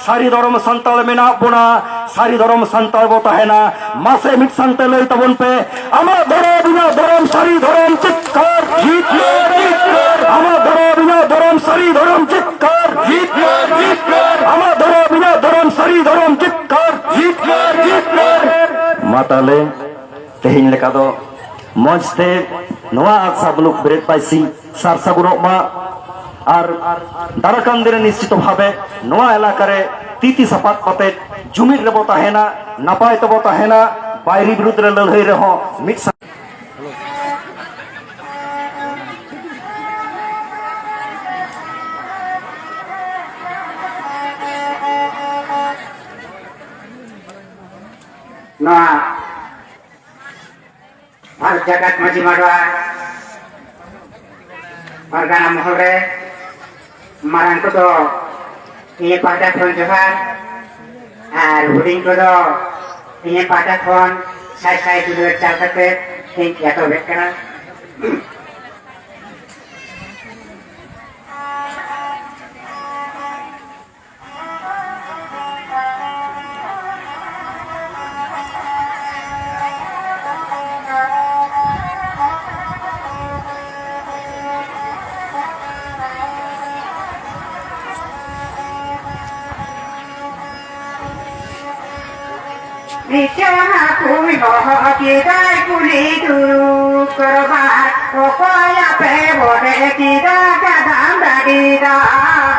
ᱥᱟᱹᱨᱤ ᱫᱷᱚᱨᱚᱢ ᱥᱟᱱᱛᱟᱲ ᱢᱮᱱᱟᱜ ᱵᱚᱱᱟ, ᱥᱟᱹᱨᱤ ᱫᱷᱚᱨᱚᱢ ᱥᱟᱱᱛᱟᱲ ᱵᱚ ᱛᱟᱦᱮᱱᱟ᱾ ᱢᱟᱥᱮ ᱢᱤᱫ ᱥᱟᱶᱛᱮ ᱞᱟᱹᱭ ᱛᱟᱵᱚᱱ ᱯᱮ, ᱟᱢᱟᱜ ᱫᱷᱚᱨᱚᱢ ᱤᱧᱟᱹᱜ ᱫᱷᱚᱨᱚᱢ ᱥᱟᱹᱨᱤ ᱫᱷᱚᱨᱚᱢ ᱪᱤᱛᱠᱟᱹᱨ, ᱡᱤᱛᱠᱟᱹᱨ, ᱡᱤᱛᱠᱟᱹᱨ᱾ ᱟᱢᱟᱜ ᱫᱷᱚᱨᱚᱢ ᱤᱧᱟᱹᱜ ᱫᱷᱚᱨᱚᱢ ᱥᱟᱹᱨᱤ ᱫᱷᱚᱨᱚᱢ ᱪᱤᱛᱠᱟᱹᱨ, ᱡᱤᱛᱠᱟᱹᱨ, ᱡᱤᱛᱠᱟᱹᱨ᱾ ᱟᱢᱟᱜ ᱫᱷᱚᱨᱚᱢ ᱤᱧᱟᱹᱜ ᱫᱷᱚᱨᱚᱢ ᱥᱟᱹᱨᱤ ᱫᱷᱚᱨᱚᱢ ᱪᱤᱛᱠᱟᱹᱨ, ᱡᱤᱛᱠᱟᱹᱨ, ᱡᱤᱛᱠᱟᱹᱨ᱾ ᱢᱟ ᱛᱟᱦᱞᱮ ᱛᱮᱦᱮᱧ ᱞᱮᱠᱟ ᱫᱚ ᱢᱚᱡᱽ ᱛᱮ ᱱᱚᱣᱟ ᱟᱥᱟ ᱢᱩᱞᱩᱠ ᱵᱮᱨᱮᱫ ᱯᱟᱹᱭᱥᱤ ᱥᱟᱨ ᱥᱟᱹᱜᱩᱱᱚᱜ ᱢᱟ᱾ ᱟᱨ ᱫᱟᱨᱟᱠᱟᱱ ᱫᱤᱱ ᱨᱮ ᱱᱤᱥᱪᱤᱛ ᱵᱷᱟᱵᱮ ᱱᱚᱣᱟ ᱮᱞᱟᱠᱟ ᱨᱮ ᱛᱤ ᱛᱤ ᱥᱟᱯᱟᱵ ᱠᱟᱛᱮ ᱡᱩᱢᱤᱫ ᱨᱮᱵᱚ ᱛᱟᱦᱮᱱᱟ, ᱱᱟᱯᱟᱭ ᱛᱮᱵᱚ ᱛᱟᱦᱮᱱᱟ, ᱵᱟᱭᱨᱤ ᱵᱤᱨᱩᱫᱽ ᱨᱮ ᱞᱟᱹᱲᱦᱟᱹᱭ ᱨᱮᱦᱚᱸ ᱢᱤᱫ ᱥᱟᱶ ᱱᱚᱣᱟ ᱵᱷᱟᱨᱚᱛ ᱡᱟᱠᱟᱛ ᱢᱟᱹᱡᱷᱤ ᱢᱟᱰᱣᱟ ᱯᱟᱨᱜᱟᱱᱟ ᱢᱚᱦᱚᱞ ᱨᱮ ᱢᱟᱨᱟᱝ ᱠᱚᱫᱚ ᱤᱧᱟᱹᱜ ᱯᱟᱦᱴᱟ ᱠᱷᱚᱱ ᱡᱚᱦᱟᱨ, ᱟᱨ ᱦᱩᱰᱤᱧ ᱠᱚᱫᱚ ᱤᱧᱟᱹᱜ ᱯᱟᱦᱴᱟ ᱠᱷᱚᱱ ᱥᱟᱭ ᱥᱟᱭ ᱫᱩᱞᱟᱹᱲ ᱪᱟᱞ ᱠᱟᱛᱮ ᱤᱧ ᱮᱛᱚᱦᱚᱵᱮᱫ ᱠᱟᱱᱟ᱾ ᱱᱤᱪᱟᱹ ᱦᱟᱹᱠᱩᱭ ᱦᱚᱦᱚ ᱠᱮᱫᱟᱭ ᱠᱩᱞᱦᱤ ᱫᱩᱲᱩᱵ ᱠᱚᱨᱵᱟᱨ, ᱚᱠᱚᱭ ᱟᱯᱮ ᱵᱚᱰᱮ ᱠᱮᱫᱟ ᱡᱟᱫᱟᱢ ᱰᱟᱹᱰᱤ ᱫᱟᱜ?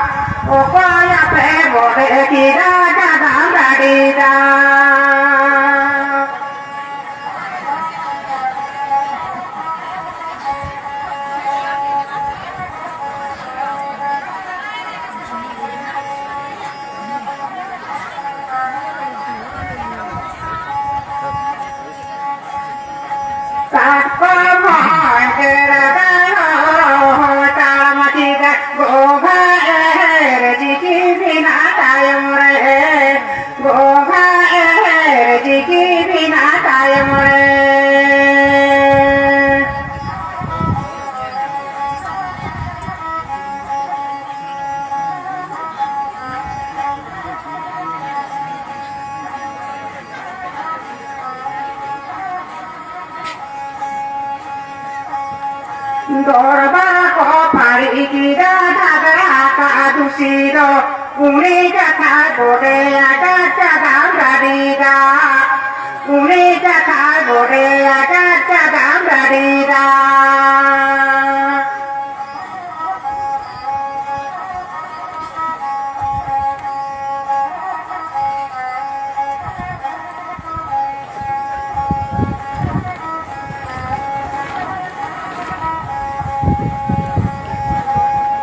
ᱚᱠᱚᱭ ᱟᱯᱮ ᱵᱚᱰᱮ ᱠᱮᱫᱟ ᱡᱟᱫᱟᱢ ᱰᱟᱹᱰᱤ ᱫᱟᱜ? ᱠᱟᱴᱠᱚᱢ ᱦᱚᱸ ᱮᱨ ᱫᱟᱭ ᱦᱚᱸ, ᱛᱟᱲᱟᱢ ᱠᱮᱫᱟ ᱜᱚᱸᱜᱷᱟ ᱮᱨ ᱡᱤᱠᱤ ᱵᱮᱱᱟ ᱛᱟᱭᱚᱢ ᱨᱮ, ᱜᱚᱸᱜᱷᱟ ᱮᱨ ᱡᱤᱠᱤ ᱵᱮᱱᱟ ᱛᱟᱭᱚᱢ ᱨᱮ᱾ ᱫᱚᱨᱵᱟᱨ ᱠᱚ ᱯᱟᱹᱲᱤ ᱠᱮᱫᱟ ᱫᱷᱟᱫᱨᱟ ᱠᱟᱜ ᱫᱩᱥᱤ ᱫᱚ, ᱩᱱᱤ ᱠᱟᱛᱷᱟ ᱵᱚᱰᱮ ᱟᱡᱟᱜ ᱪᱟᱫᱟᱢ ᱨᱟᱹᱰᱤᱫᱟ, ᱩᱱᱤ ᱠᱟᱛᱷᱟ ᱵᱚᱰᱮ ᱟᱡᱟᱜ ᱪᱟᱫᱟᱢ ᱨᱟᱹᱰᱤᱫᱟ᱾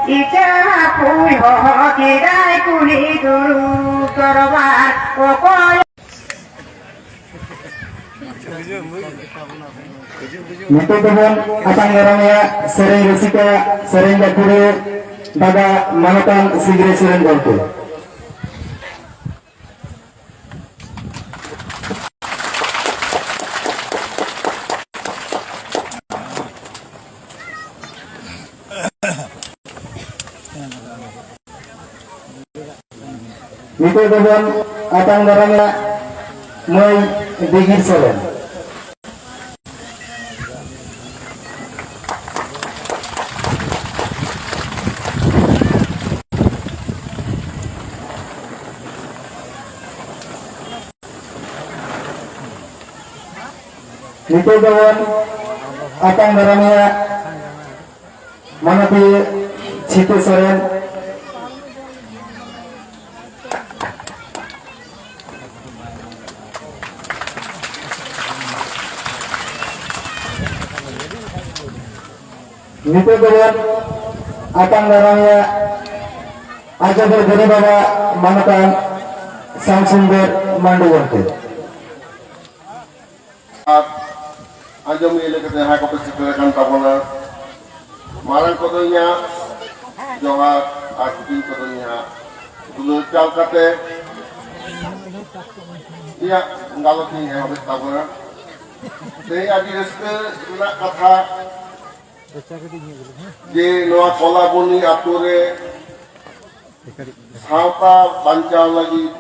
ᱤᱪᱟᱹ ᱦᱟᱹᱠᱩᱭ ᱦᱚᱦᱚ ᱠᱮᱫᱟᱭ ᱠᱩᱞᱦᱤ ᱫᱩᱲᱩᱵ ᱫᱚᱨᱵᱟᱨ, ᱚᱠᱚᱭ ᱱᱤᱛᱚᱜ ᱫᱚᱵᱚᱱ ᱟᱛᱟᱝ ᱫᱟᱨᱟᱢᱮᱭᱟ ᱥᱮᱨᱮᱧ ᱨᱩᱥᱤᱠᱟ, ᱥᱮᱨᱮᱧ ᱜᱟᱹᱠᱷᱩᱲᱤᱭᱟᱹ ᱫᱟᱫᱟ ᱢᱟᱱᱚᱛᱟᱱ ᱥᱤᱝᱨᱟᱹᱭ ᱥᱚᱨᱮᱱ ᱜᱚᱢᱠᱮ᱾ ᱱᱤᱛᱚᱜ ᱫᱚᱵᱚᱱ ᱟᱛᱟᱝ ᱫᱟᱨᱟᱢᱮᱭᱟ ᱢᱟᱹᱭ ᱫᱤᱜᱤᱨ ᱥᱚᱨᱮᱱ᱾ ᱱᱤᱛᱚᱜ ᱫᱚᱵᱚᱱ ᱟᱛᱟᱝ ᱫᱟᱨᱟᱢᱮᱭᱟ ᱢᱟᱱᱚᱛᱤᱭᱟᱹ ᱪᱷᱤᱛᱟᱹ ᱥᱚᱨᱮᱱ᱾ ᱱᱤᱛᱚᱜ ᱫᱚᱵᱚᱱ ᱟᱛᱟᱝ ᱫᱟᱨᱟᱢᱮᱭᱟ ᱟᱡᱚᱫᱤᱭᱟᱹ ᱜᱩᱨᱩ ᱵᱟᱵᱟ ᱢᱟᱱᱚᱛᱟᱱ ᱥᱟᱢᱥᱩᱱᱫᱚᱨ ᱢᱟᱱᱰᱤ ᱜᱚᱢᱠᱮ᱾ ᱟᱨ ᱟᱸᱡᱚᱢᱤᱭᱟᱹ ᱞᱮᱠᱟᱛᱮ ᱡᱟᱦᱟᱸᱭ ᱠᱚᱯᱮ ᱥᱮᱴᱮᱨ ᱟᱠᱟᱱ ᱛᱟᱵᱚᱱᱟ, ᱢᱟᱨᱟᱝ ᱠᱚᱫᱚ ᱤᱧᱟᱹᱜ ᱡᱚᱦᱟᱨ ᱟᱨ ᱦᱩᱰᱤᱧ ᱠᱚᱫᱚ ᱤᱧᱟᱹᱜ ᱫᱩᱞᱟᱹᱲ᱾ ᱪᱟᱞ ᱠᱟᱛᱮ ᱤᱧᱟᱹᱜ ᱜᱟᱞᱚᱪ ᱤᱧ ᱮᱦᱚᱵᱮᱫ ᱛᱟᱵᱚᱱᱟ᱾ ᱛᱮᱦᱮᱧ ᱟᱹᱰᱤ ᱨᱟᱹᱥᱠᱟᱹ ᱨᱮᱱᱟᱜ ᱠᱟᱛᱷᱟ ᱡᱮ ᱱᱚᱣᱟ ᱠᱚᱞᱟᱵᱚᱱᱤ ᱟᱛᱳ ᱨᱮ ᱥᱟᱶᱛᱟ ᱵᱟᱧᱪᱟᱣ ᱞᱟᱹᱜᱤᱫ,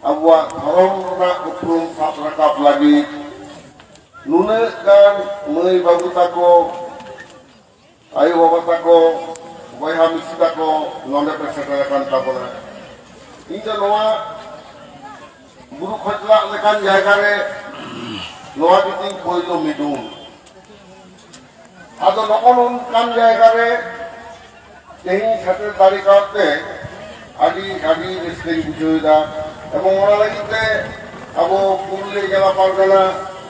ᱟᱵᱚᱣᱟᱜ ᱫᱷᱚᱨᱚᱢ ᱨᱮᱱᱟᱜ ᱩᱯᱨᱩᱢ ᱥᱟᱵ ᱨᱟᱠᱟᱵ ᱞᱟᱹᱜᱤᱫ ᱱᱩᱱᱟᱹᱜ ᱜᱟᱱ ᱢᱟᱹᱭ ᱵᱟᱹᱵᱩ ᱛᱟᱠᱚ, ᱟᱭᱳ ᱵᱟᱵᱟ ᱛᱟᱠᱚ, ᱵᱚᱭᱦᱟ ᱢᱤᱥᱤ ᱛᱟᱠᱚ ᱱᱚᱰᱮ ᱯᱮ ᱥᱮᱴᱮᱨ ᱟᱠᱟᱱ ᱛᱟᱵᱚᱱᱟ᱾ ᱤᱧ ᱫᱚ ᱱᱚᱣᱟ ᱵᱩᱨᱩ ᱠᱷᱚᱡᱞᱟᱜ ᱞᱮᱠᱟᱱ ᱡᱟᱭᱜᱟ ᱨᱮ ᱱᱚᱣᱟ ᱜᱮᱛᱤᱧ ᱯᱳᱭᱞᱳ ᱢᱤᱫᱩᱱ᱾ ᱟᱫᱚ ᱱᱚᱜᱼᱚ ᱱᱚᱝᱠᱟᱱ ᱡᱟᱭᱜᱟ ᱨᱮ ᱛᱮᱦᱮᱧ ᱥᱮᱴᱮᱨ ᱫᱟᱲᱮ ᱠᱟᱣᱛᱮ ᱟᱹᱰᱤ, ᱟᱹᱰᱤ ᱨᱟᱹᱥᱠᱟᱹᱧ ᱵᱩᱡᱷᱟᱹᱣ ᱮᱫᱟ᱾ ᱮᱵᱚᱝ ᱚᱱᱟ ᱞᱟᱹᱜᱤᱫ ᱛᱮ ᱟᱵᱚ ᱯᱩᱨᱩᱞᱤᱭᱟᱹ ᱡᱮᱞᱟ ᱯᱟᱨᱜᱟᱱᱟ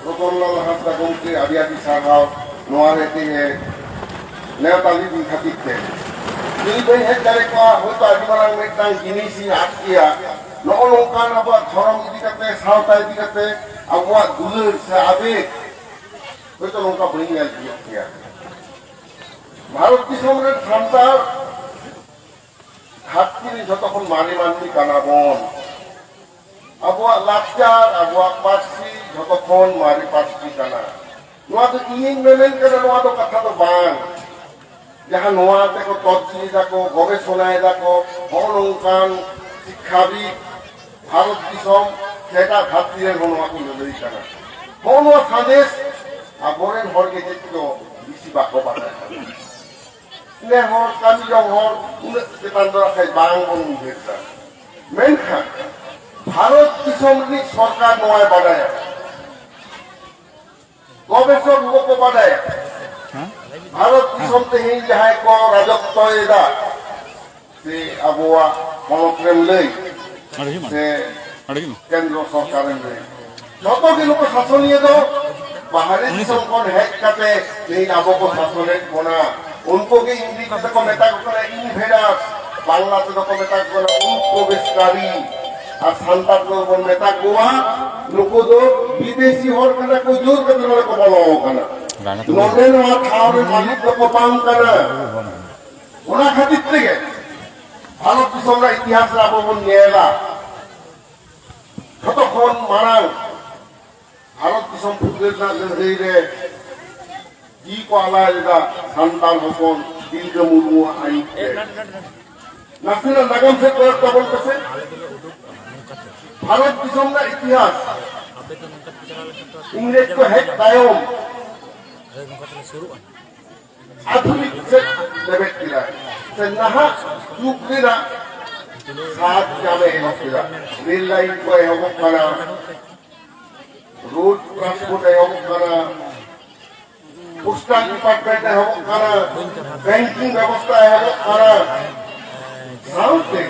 ᱨᱚᱛᱚᱱᱞᱟᱞ ᱦᱟᱸᱥᱫᱟ ᱜᱚᱢᱠᱮ ᱟᱹᱰᱤ, ᱟᱹᱰᱤ ᱥᱟᱨᱦᱟᱣ ᱱᱚᱣᱟ ᱨᱮ ᱛᱮᱦᱮᱧ ᱱᱮᱣᱛᱟ ᱞᱤᱫᱤᱧ ᱠᱷᱟᱹᱛᱤᱨ ᱛᱮ᱾ ᱡᱩᱫᱤ ᱵᱟᱹᱧ ᱦᱮᱡ ᱫᱟᱲᱮ ᱠᱚᱣᱟ, ᱦᱚᱭᱛᱳ ᱟᱹᱰᱤ ᱢᱟᱨᱟᱝ ᱢᱤᱫᱴᱟᱝ ᱡᱤᱱᱤᱥ ᱤᱧ ᱟᱫ ᱠᱮᱭᱟ᱾ ᱱᱚᱜᱼᱚ ᱱᱚᱝᱠᱟᱱ ᱟᱵᱚᱣᱟᱜ ᱫᱷᱚᱨᱚᱢ ᱤᱫᱤ ᱠᱟᱛᱮ, ᱥᱟᱶᱛᱟ ᱤᱫᱤ ᱠᱟᱛᱮ ᱟᱵᱚᱣᱟᱜ ᱫᱩᱞᱟᱹᱲ ᱥᱮ ᱟᱵᱮᱜ ᱦᱚᱭᱛᱳ ᱱᱚᱝᱠᱟ ᱵᱟᱹᱧ ᱧᱮᱞ ᱛᱤᱭᱳᱜ ᱠᱮᱭᱟ᱾ ᱵᱷᱟᱨᱚᱛ ᱫᱤᱥᱚᱢ ᱨᱮᱱ ᱥᱟᱱᱛᱟᱲ ᱫᱷᱟᱹᱨᱛᱤ ᱨᱮ ᱡᱷᱚᱛᱚ ᱠᱷᱚᱱ ᱢᱟᱨᱮ ᱢᱟᱹᱱᱢᱤ ᱠᱟᱱᱟ ᱵᱚᱱ᱾ ᱟᱵᱚᱣᱟᱜ ᱞᱟᱠᱪᱟᱨ, ᱟᱵᱚᱣᱟᱜ ᱯᱟᱹᱨᱥᱤ ᱡᱷᱚᱛᱚ ᱠᱷᱚᱱ ᱢᱟᱨᱮ ᱯᱟᱹᱨᱥᱤ ᱠᱟᱱᱟ᱾ ᱱᱚᱣᱟ ᱫᱚ ᱤᱧᱤᱧ ᱢᱮᱢᱮᱱ ᱠᱟᱱᱟ, ᱱᱚᱣᱟ ᱫᱚ ᱠᱟᱛᱷᱟ ᱫᱚ ᱵᱟᱝ᱾ ᱡᱟᱦᱟᱸ ᱱᱚᱣᱟ ᱛᱮᱠᱚ ᱛᱚᱨᱡᱤ ᱮᱫᱟ ᱠᱚ, ᱜᱚᱵᱮᱥᱚᱱᱟ ᱮᱫᱟ ᱠᱚ, ᱦᱚᱸᱜᱼᱚ ᱱᱚᱝᱠᱟᱱ ᱥᱤᱠᱠᱷᱟᱵᱤᱫ ᱵᱷᱟᱨᱚᱛ ᱫᱤᱥᱚᱢ ᱥᱮ ᱮᱴᱟᱜ ᱫᱷᱟᱹᱨᱛᱤ ᱨᱮᱱ ᱦᱚᱸ ᱱᱚᱣᱟ ᱠᱚ ᱞᱟᱹᱞᱟᱹᱭ ᱠᱟᱱᱟ᱾ ᱦᱚᱸᱜᱼᱚ ᱱᱚᱣᱟ ᱥᱟᱸᱫᱮᱥ ᱟᱵᱚᱨᱮᱱ ᱦᱚᱲ ᱜᱮ ᱪᱮᱫ ᱪᱚ ᱵᱮᱥᱤ ᱵᱟᱠᱚ ᱵᱟᱰᱟᱭᱟ᱾ ᱱᱮ ᱦᱚᱲ, ᱠᱟᱹᱢᱤ ᱡᱚᱝ ᱦᱚᱲ ᱩᱱᱟᱹᱜ ᱪᱮᱛᱟᱱ ᱫᱚ ᱟᱠᱷᱟᱡ ᱵᱟᱝ ᱵᱚᱱ ᱩᱭᱦᱟᱹᱨ ᱫᱟ᱾ ᱢᱮᱱᱠᱷᱟᱱ ᱵᱷᱟᱨᱚᱛ ᱫᱤᱥᱚᱢ ᱨᱤᱱᱤᱡ ᱥᱚᱨᱠᱟᱨ ᱱᱚᱣᱟᱭ ᱵᱟᱰᱟᱭᱟ᱾ ᱜᱚᱵᱮᱥᱚᱠ ᱠᱚᱠᱚ ᱵᱟᱰᱟᱭᱟ᱾ ᱦᱮᱸ? ᱵᱷᱟᱨᱚᱛ ᱫᱤᱥᱚᱢ ᱛᱮᱦᱮᱧ ᱡᱟᱦᱟᱸᱭ ᱠᱚ ᱨᱟᱡᱚᱛᱛᱚᱭᱮᱫᱟ, ᱥᱮ ᱟᱵᱚᱣᱟᱜ ᱯᱚᱱᱚᱛ ᱨᱮᱢ ᱞᱟᱹᱭ, ᱱᱚᱰᱮ ᱦᱤᱡᱩᱜ ᱢᱮ᱾ ᱥᱮ ᱱᱚᱰᱮ ᱦᱤᱡᱩᱜ ᱢᱮ᱾ ᱠᱮᱱᱫᱨᱚ ᱥᱚᱨᱠᱟᱨᱮᱢ ᱞᱟᱹᱭ, ᱡᱚᱛᱚ ᱜᱮ ᱱᱩᱠᱩ ᱥᱟᱥᱚᱱᱤᱭᱟᱹ ᱫᱚ ᱵᱟᱦᱨᱮ ᱩᱱᱤ ᱫᱤᱥᱚᱢ ᱠᱷᱚᱱ ᱦᱮᱡ ᱠᱟᱛᱮ ᱛᱮᱦᱮᱧ ᱟᱵᱚ ᱠᱚ ᱥᱟᱥᱚᱱᱮᱫ ᱵᱚᱱᱟ᱾ ᱩᱱᱠᱩ ᱜᱮ ᱤᱝᱨᱮᱡᱤ ᱛᱮᱠᱚ ᱢᱮᱛᱟ ᱠᱚ ᱠᱟᱱᱟ invaders, ᱵᱟᱝᱞᱟ ᱛᱮᱫᱚ ᱠᱚ ᱢᱮᱛᱟ ᱠᱚ ᱠᱟᱱᱟ ᱚᱱᱩᱯᱨᱚᱵᱮᱥᱠᱟᱨᱤ, ᱟᱨ ᱥᱟᱱᱛᱟᱲ ᱫᱚ ᱵᱚᱱ ᱢᱮᱛᱟ ᱠᱚᱣᱟ ᱱᱩᱠᱩ ᱫᱚ ᱵᱤᱫᱮᱥᱤ ᱦᱚᱲ ᱠᱟᱱᱟ ᱠᱚ, ᱡᱳᱨ ᱠᱟᱛᱮ ᱱᱚᱰᱮ ᱠᱚ ᱵᱚᱞᱚ ᱟᱠᱟᱱᱟ᱾ ᱱᱚᱰᱮ ᱱᱚᱣᱟ ᱴᱷᱟᱶ ᱨᱮ ᱢᱟᱹᱞᱤᱠ ᱫᱚᱠᱚ ᱵᱟᱝ ᱠᱟᱱᱟ᱾ ᱚᱱᱟ ᱠᱷᱟᱹᱛᱤᱨ ᱛᱮᱜᱮ ᱵᱷᱟᱨᱚᱛ ᱫᱤᱥᱚᱢ ᱨᱮᱱᱟᱜ ᱤᱛᱤᱦᱟᱥ ᱨᱮ ᱟᱵᱚ ᱵᱚᱱ ᱧᱮᱞᱟ, ᱡᱷᱚᱛᱚ ᱠᱷᱚᱱ ᱢᱟᱲᱟᱝ ᱵᱷᱟᱨᱚᱛ ᱫᱤᱥᱚᱢ ᱯᱷᱩᱨᱜᱟᱹᱞ ᱨᱮᱱᱟᱜ ᱞᱟᱹᱲᱦᱟᱹᱭ ᱨᱮ ᱡᱤᱣᱤ ᱠᱚ ᱟᱞᱟᱭ ᱞᱮᱫᱟ ᱥᱟᱱᱛᱟᱲ ᱦᱚᱯᱚᱱ ᱛᱤᱞᱠᱟᱹ ᱢᱩᱨᱢᱩᱣᱟᱜ ᱟᱹᱭᱩᱨ ᱛᱮ᱾ ᱱᱟᱥᱮᱱᱟᱜ ᱱᱟᱜᱟᱢ ᱥᱮᱫ ᱠᱚᱭᱚᱜ ᱛᱟᱵᱚᱱ ᱯᱮᱥᱮ᱾ ᱵᱷᱟᱨᱚᱛ ᱫᱤᱥᱚᱢ ᱨᱮᱱᱟᱜ ᱤᱛᱤᱦᱟᱥ, ᱤᱝᱨᱮᱡᱽ ᱠᱚ ᱦᱮᱡ ᱛᱟᱭᱚᱢ ᱟᱫᱷᱩᱱᱤᱠ ᱥᱮᱫ ᱞᱮᱵᱮᱫ ᱠᱮᱫᱟ, ᱥᱮ ᱱᱟᱦᱟᱜ ᱡᱩᱜᱽ ᱨᱮᱱᱟᱜ ᱥᱟᱡᱽ ᱧᱟᱢᱮ ᱮᱦᱚᱵ ᱠᱮᱫᱟ᱾ ᱨᱮᱞ ᱞᱟᱭᱤᱱ ᱠᱚ ᱮᱦᱚᱵᱚᱜ ᱠᱟᱱᱟ, ᱨᱳᱰ ᱴᱨᱟᱱᱥᱯᱳᱨᱴ ᱮᱦᱚᱵᱚᱜ ᱠᱟᱱᱟ, ᱯᱳᱥᱴᱟᱞ ᱰᱤᱯᱟᱨᱴᱢᱮᱱᱴ ᱮᱦᱚᱵᱚᱜ ᱠᱟᱱᱟ, ᱵᱮᱝᱠᱤᱝ ᱵᱮᱵᱚᱥᱛᱷᱟ ᱮᱦᱚᱵᱚᱜ ᱠᱟᱱᱟ, ᱥᱟᱶᱛᱮ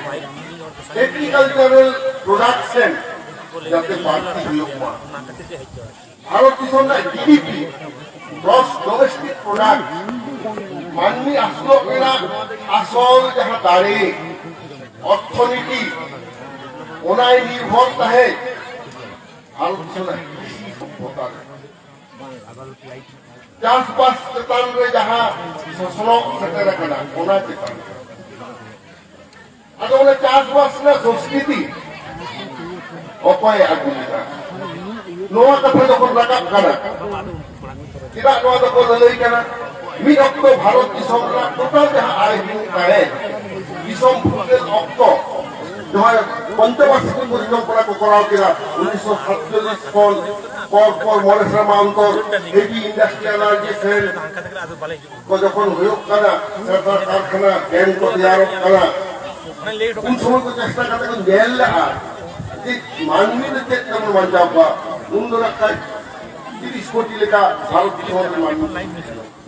ᱮᱜᱽᱨᱤᱠᱟᱞᱪᱟᱨᱟᱞ ᱯᱨᱚᱰᱟᱠᱥᱚᱱ ᱡᱟᱛᱮ ᱵᱟᱹᱲᱛᱤ ᱦᱩᱭᱩᱜ ᱢᱟ᱾ ᱵᱷᱟᱨᱚᱛ ᱫᱤᱥᱚᱢ ᱨᱮᱱᱟᱜ ᱡᱤᱰᱤᱯᱤ, ᱜᱨᱚᱥ ᱰᱚᱢᱮᱥᱴᱤᱠ ᱯᱨᱚᱰᱟᱠᱴ, ᱢᱟᱹᱱᱢᱤ ᱟᱹᱥᱩᱞᱚᱜ ᱨᱮᱱᱟᱜ ᱟᱥᱚᱞ ᱡᱟᱦᱟᱸ ᱫᱟᱲᱮ, ᱚᱨᱛᱷᱚᱱᱤᱛᱤ, ᱚᱱᱟᱭ ᱱᱤᱨᱵᱷᱚᱨ ᱛᱟᱦᱮᱸᱫ ᱵᱷᱟᱨᱚᱛ ᱫᱤᱥᱚᱢ ᱨᱮᱱᱟᱜ ᱠᱨᱤᱥᱤ ᱥᱚᱵᱷᱚᱛᱟ ᱨᱮ᱾ ᱪᱟᱥᱵᱟᱥ ᱪᱮᱛᱟᱱ ᱨᱮ ᱡᱟᱦᱟᱸ ᱥᱚᱥᱱᱚᱜ ᱥᱮᱴᱮᱨ ᱟᱠᱟᱱᱟ, ᱚᱱᱟ ᱪᱮᱛᱟᱱ ᱨᱮ᱾ ᱟᱫᱚ ᱚᱱᱟ ᱪᱟᱥᱵᱟᱥ ᱨᱮᱱᱟᱜ ᱥᱚᱝᱥᱠᱨᱤᱛᱤ ᱚᱠᱚᱭᱮ ᱟᱹᱜᱩ ᱞᱮᱫᱟ? ᱱᱚᱣᱟ ᱠᱟᱛᱷᱟ ᱡᱚᱠᱷᱚᱱ ᱨᱟᱠᱟᱵ ᱠᱟᱱᱟ, ᱪᱮᱫᱟᱜ ᱱᱚᱣᱟ ᱫᱚᱠᱚ ᱞᱟᱹᱞᱟᱹᱭ ᱠᱟᱱᱟ? ᱢᱤᱫ ᱚᱠᱛᱚ ᱵᱷᱟᱨᱚᱛ ᱫᱤᱥᱚᱢ ᱨᱮᱱᱟᱜ ᱴᱳᱴᱟᱞ ᱡᱟᱦᱟᱸ ᱟᱭ ᱦᱩᱭᱩᱜ ᱛᱟᱦᱮᱸᱫ, ᱫᱤᱥᱚᱢ ᱯᱷᱩᱨᱜᱟᱹᱞ ᱚᱠᱛᱚ ᱡᱟᱦᱟᱸ ᱯᱚᱧᱪᱚᱵᱟᱨᱥᱤᱠᱤ ᱯᱚᱨᱤᱠᱚᱞᱯᱚᱱᱟ ᱠᱚ ᱠᱚᱨᱟᱣ ᱠᱮᱫᱟ, ᱩᱱᱤᱥᱥᱚ ᱥᱟᱛᱪᱚᱞᱞᱤᱥ ᱠᱷᱚᱱ ᱯᱚᱨ ᱯᱚᱨ ᱢᱚᱬᱮ ᱥᱮᱨᱢᱟ ᱚᱱᱛᱚᱨ ᱦᱮᱵᱤ ᱤᱱᱰᱟᱥᱴᱨᱤᱭᱟᱞᱟᱭᱡᱮᱥᱚᱱ ᱠᱚ ᱡᱚᱠᱷᱚᱱ ᱦᱩᱭᱩᱜ ᱠᱟᱱᱟ, ᱥᱮ ᱠᱟᱨᱠᱷᱟᱱᱟ ᱰᱮᱢ ᱠᱚ ᱛᱮᱭᱟᱨᱚᱜ ᱠᱟᱱᱟ, ᱩᱱ ᱥᱚᱢᱚᱭ ᱠᱚ ᱪᱮᱥᱴᱟ ᱠᱟᱛᱮ ᱠᱚ ᱧᱮᱞ ᱞᱮᱜᱼᱟ ᱡᱮ ᱢᱟᱹᱱᱢᱤ ᱫᱚ ᱪᱮᱫ ᱛᱮᱵᱚᱱ ᱵᱟᱧᱪᱟᱣ ᱠᱚᱣᱟ᱾ ᱩᱱ ᱫᱚ ᱱᱟᱜ ᱠᱷᱟᱡ ᱛᱤᱨᱤᱥ ᱠᱳᱴᱤ ᱞᱮᱠᱟ ᱵᱷᱟᱨᱚᱛ ᱫᱤᱥᱚᱢ ᱨᱮ ᱢᱟᱹᱱᱢᱤ᱾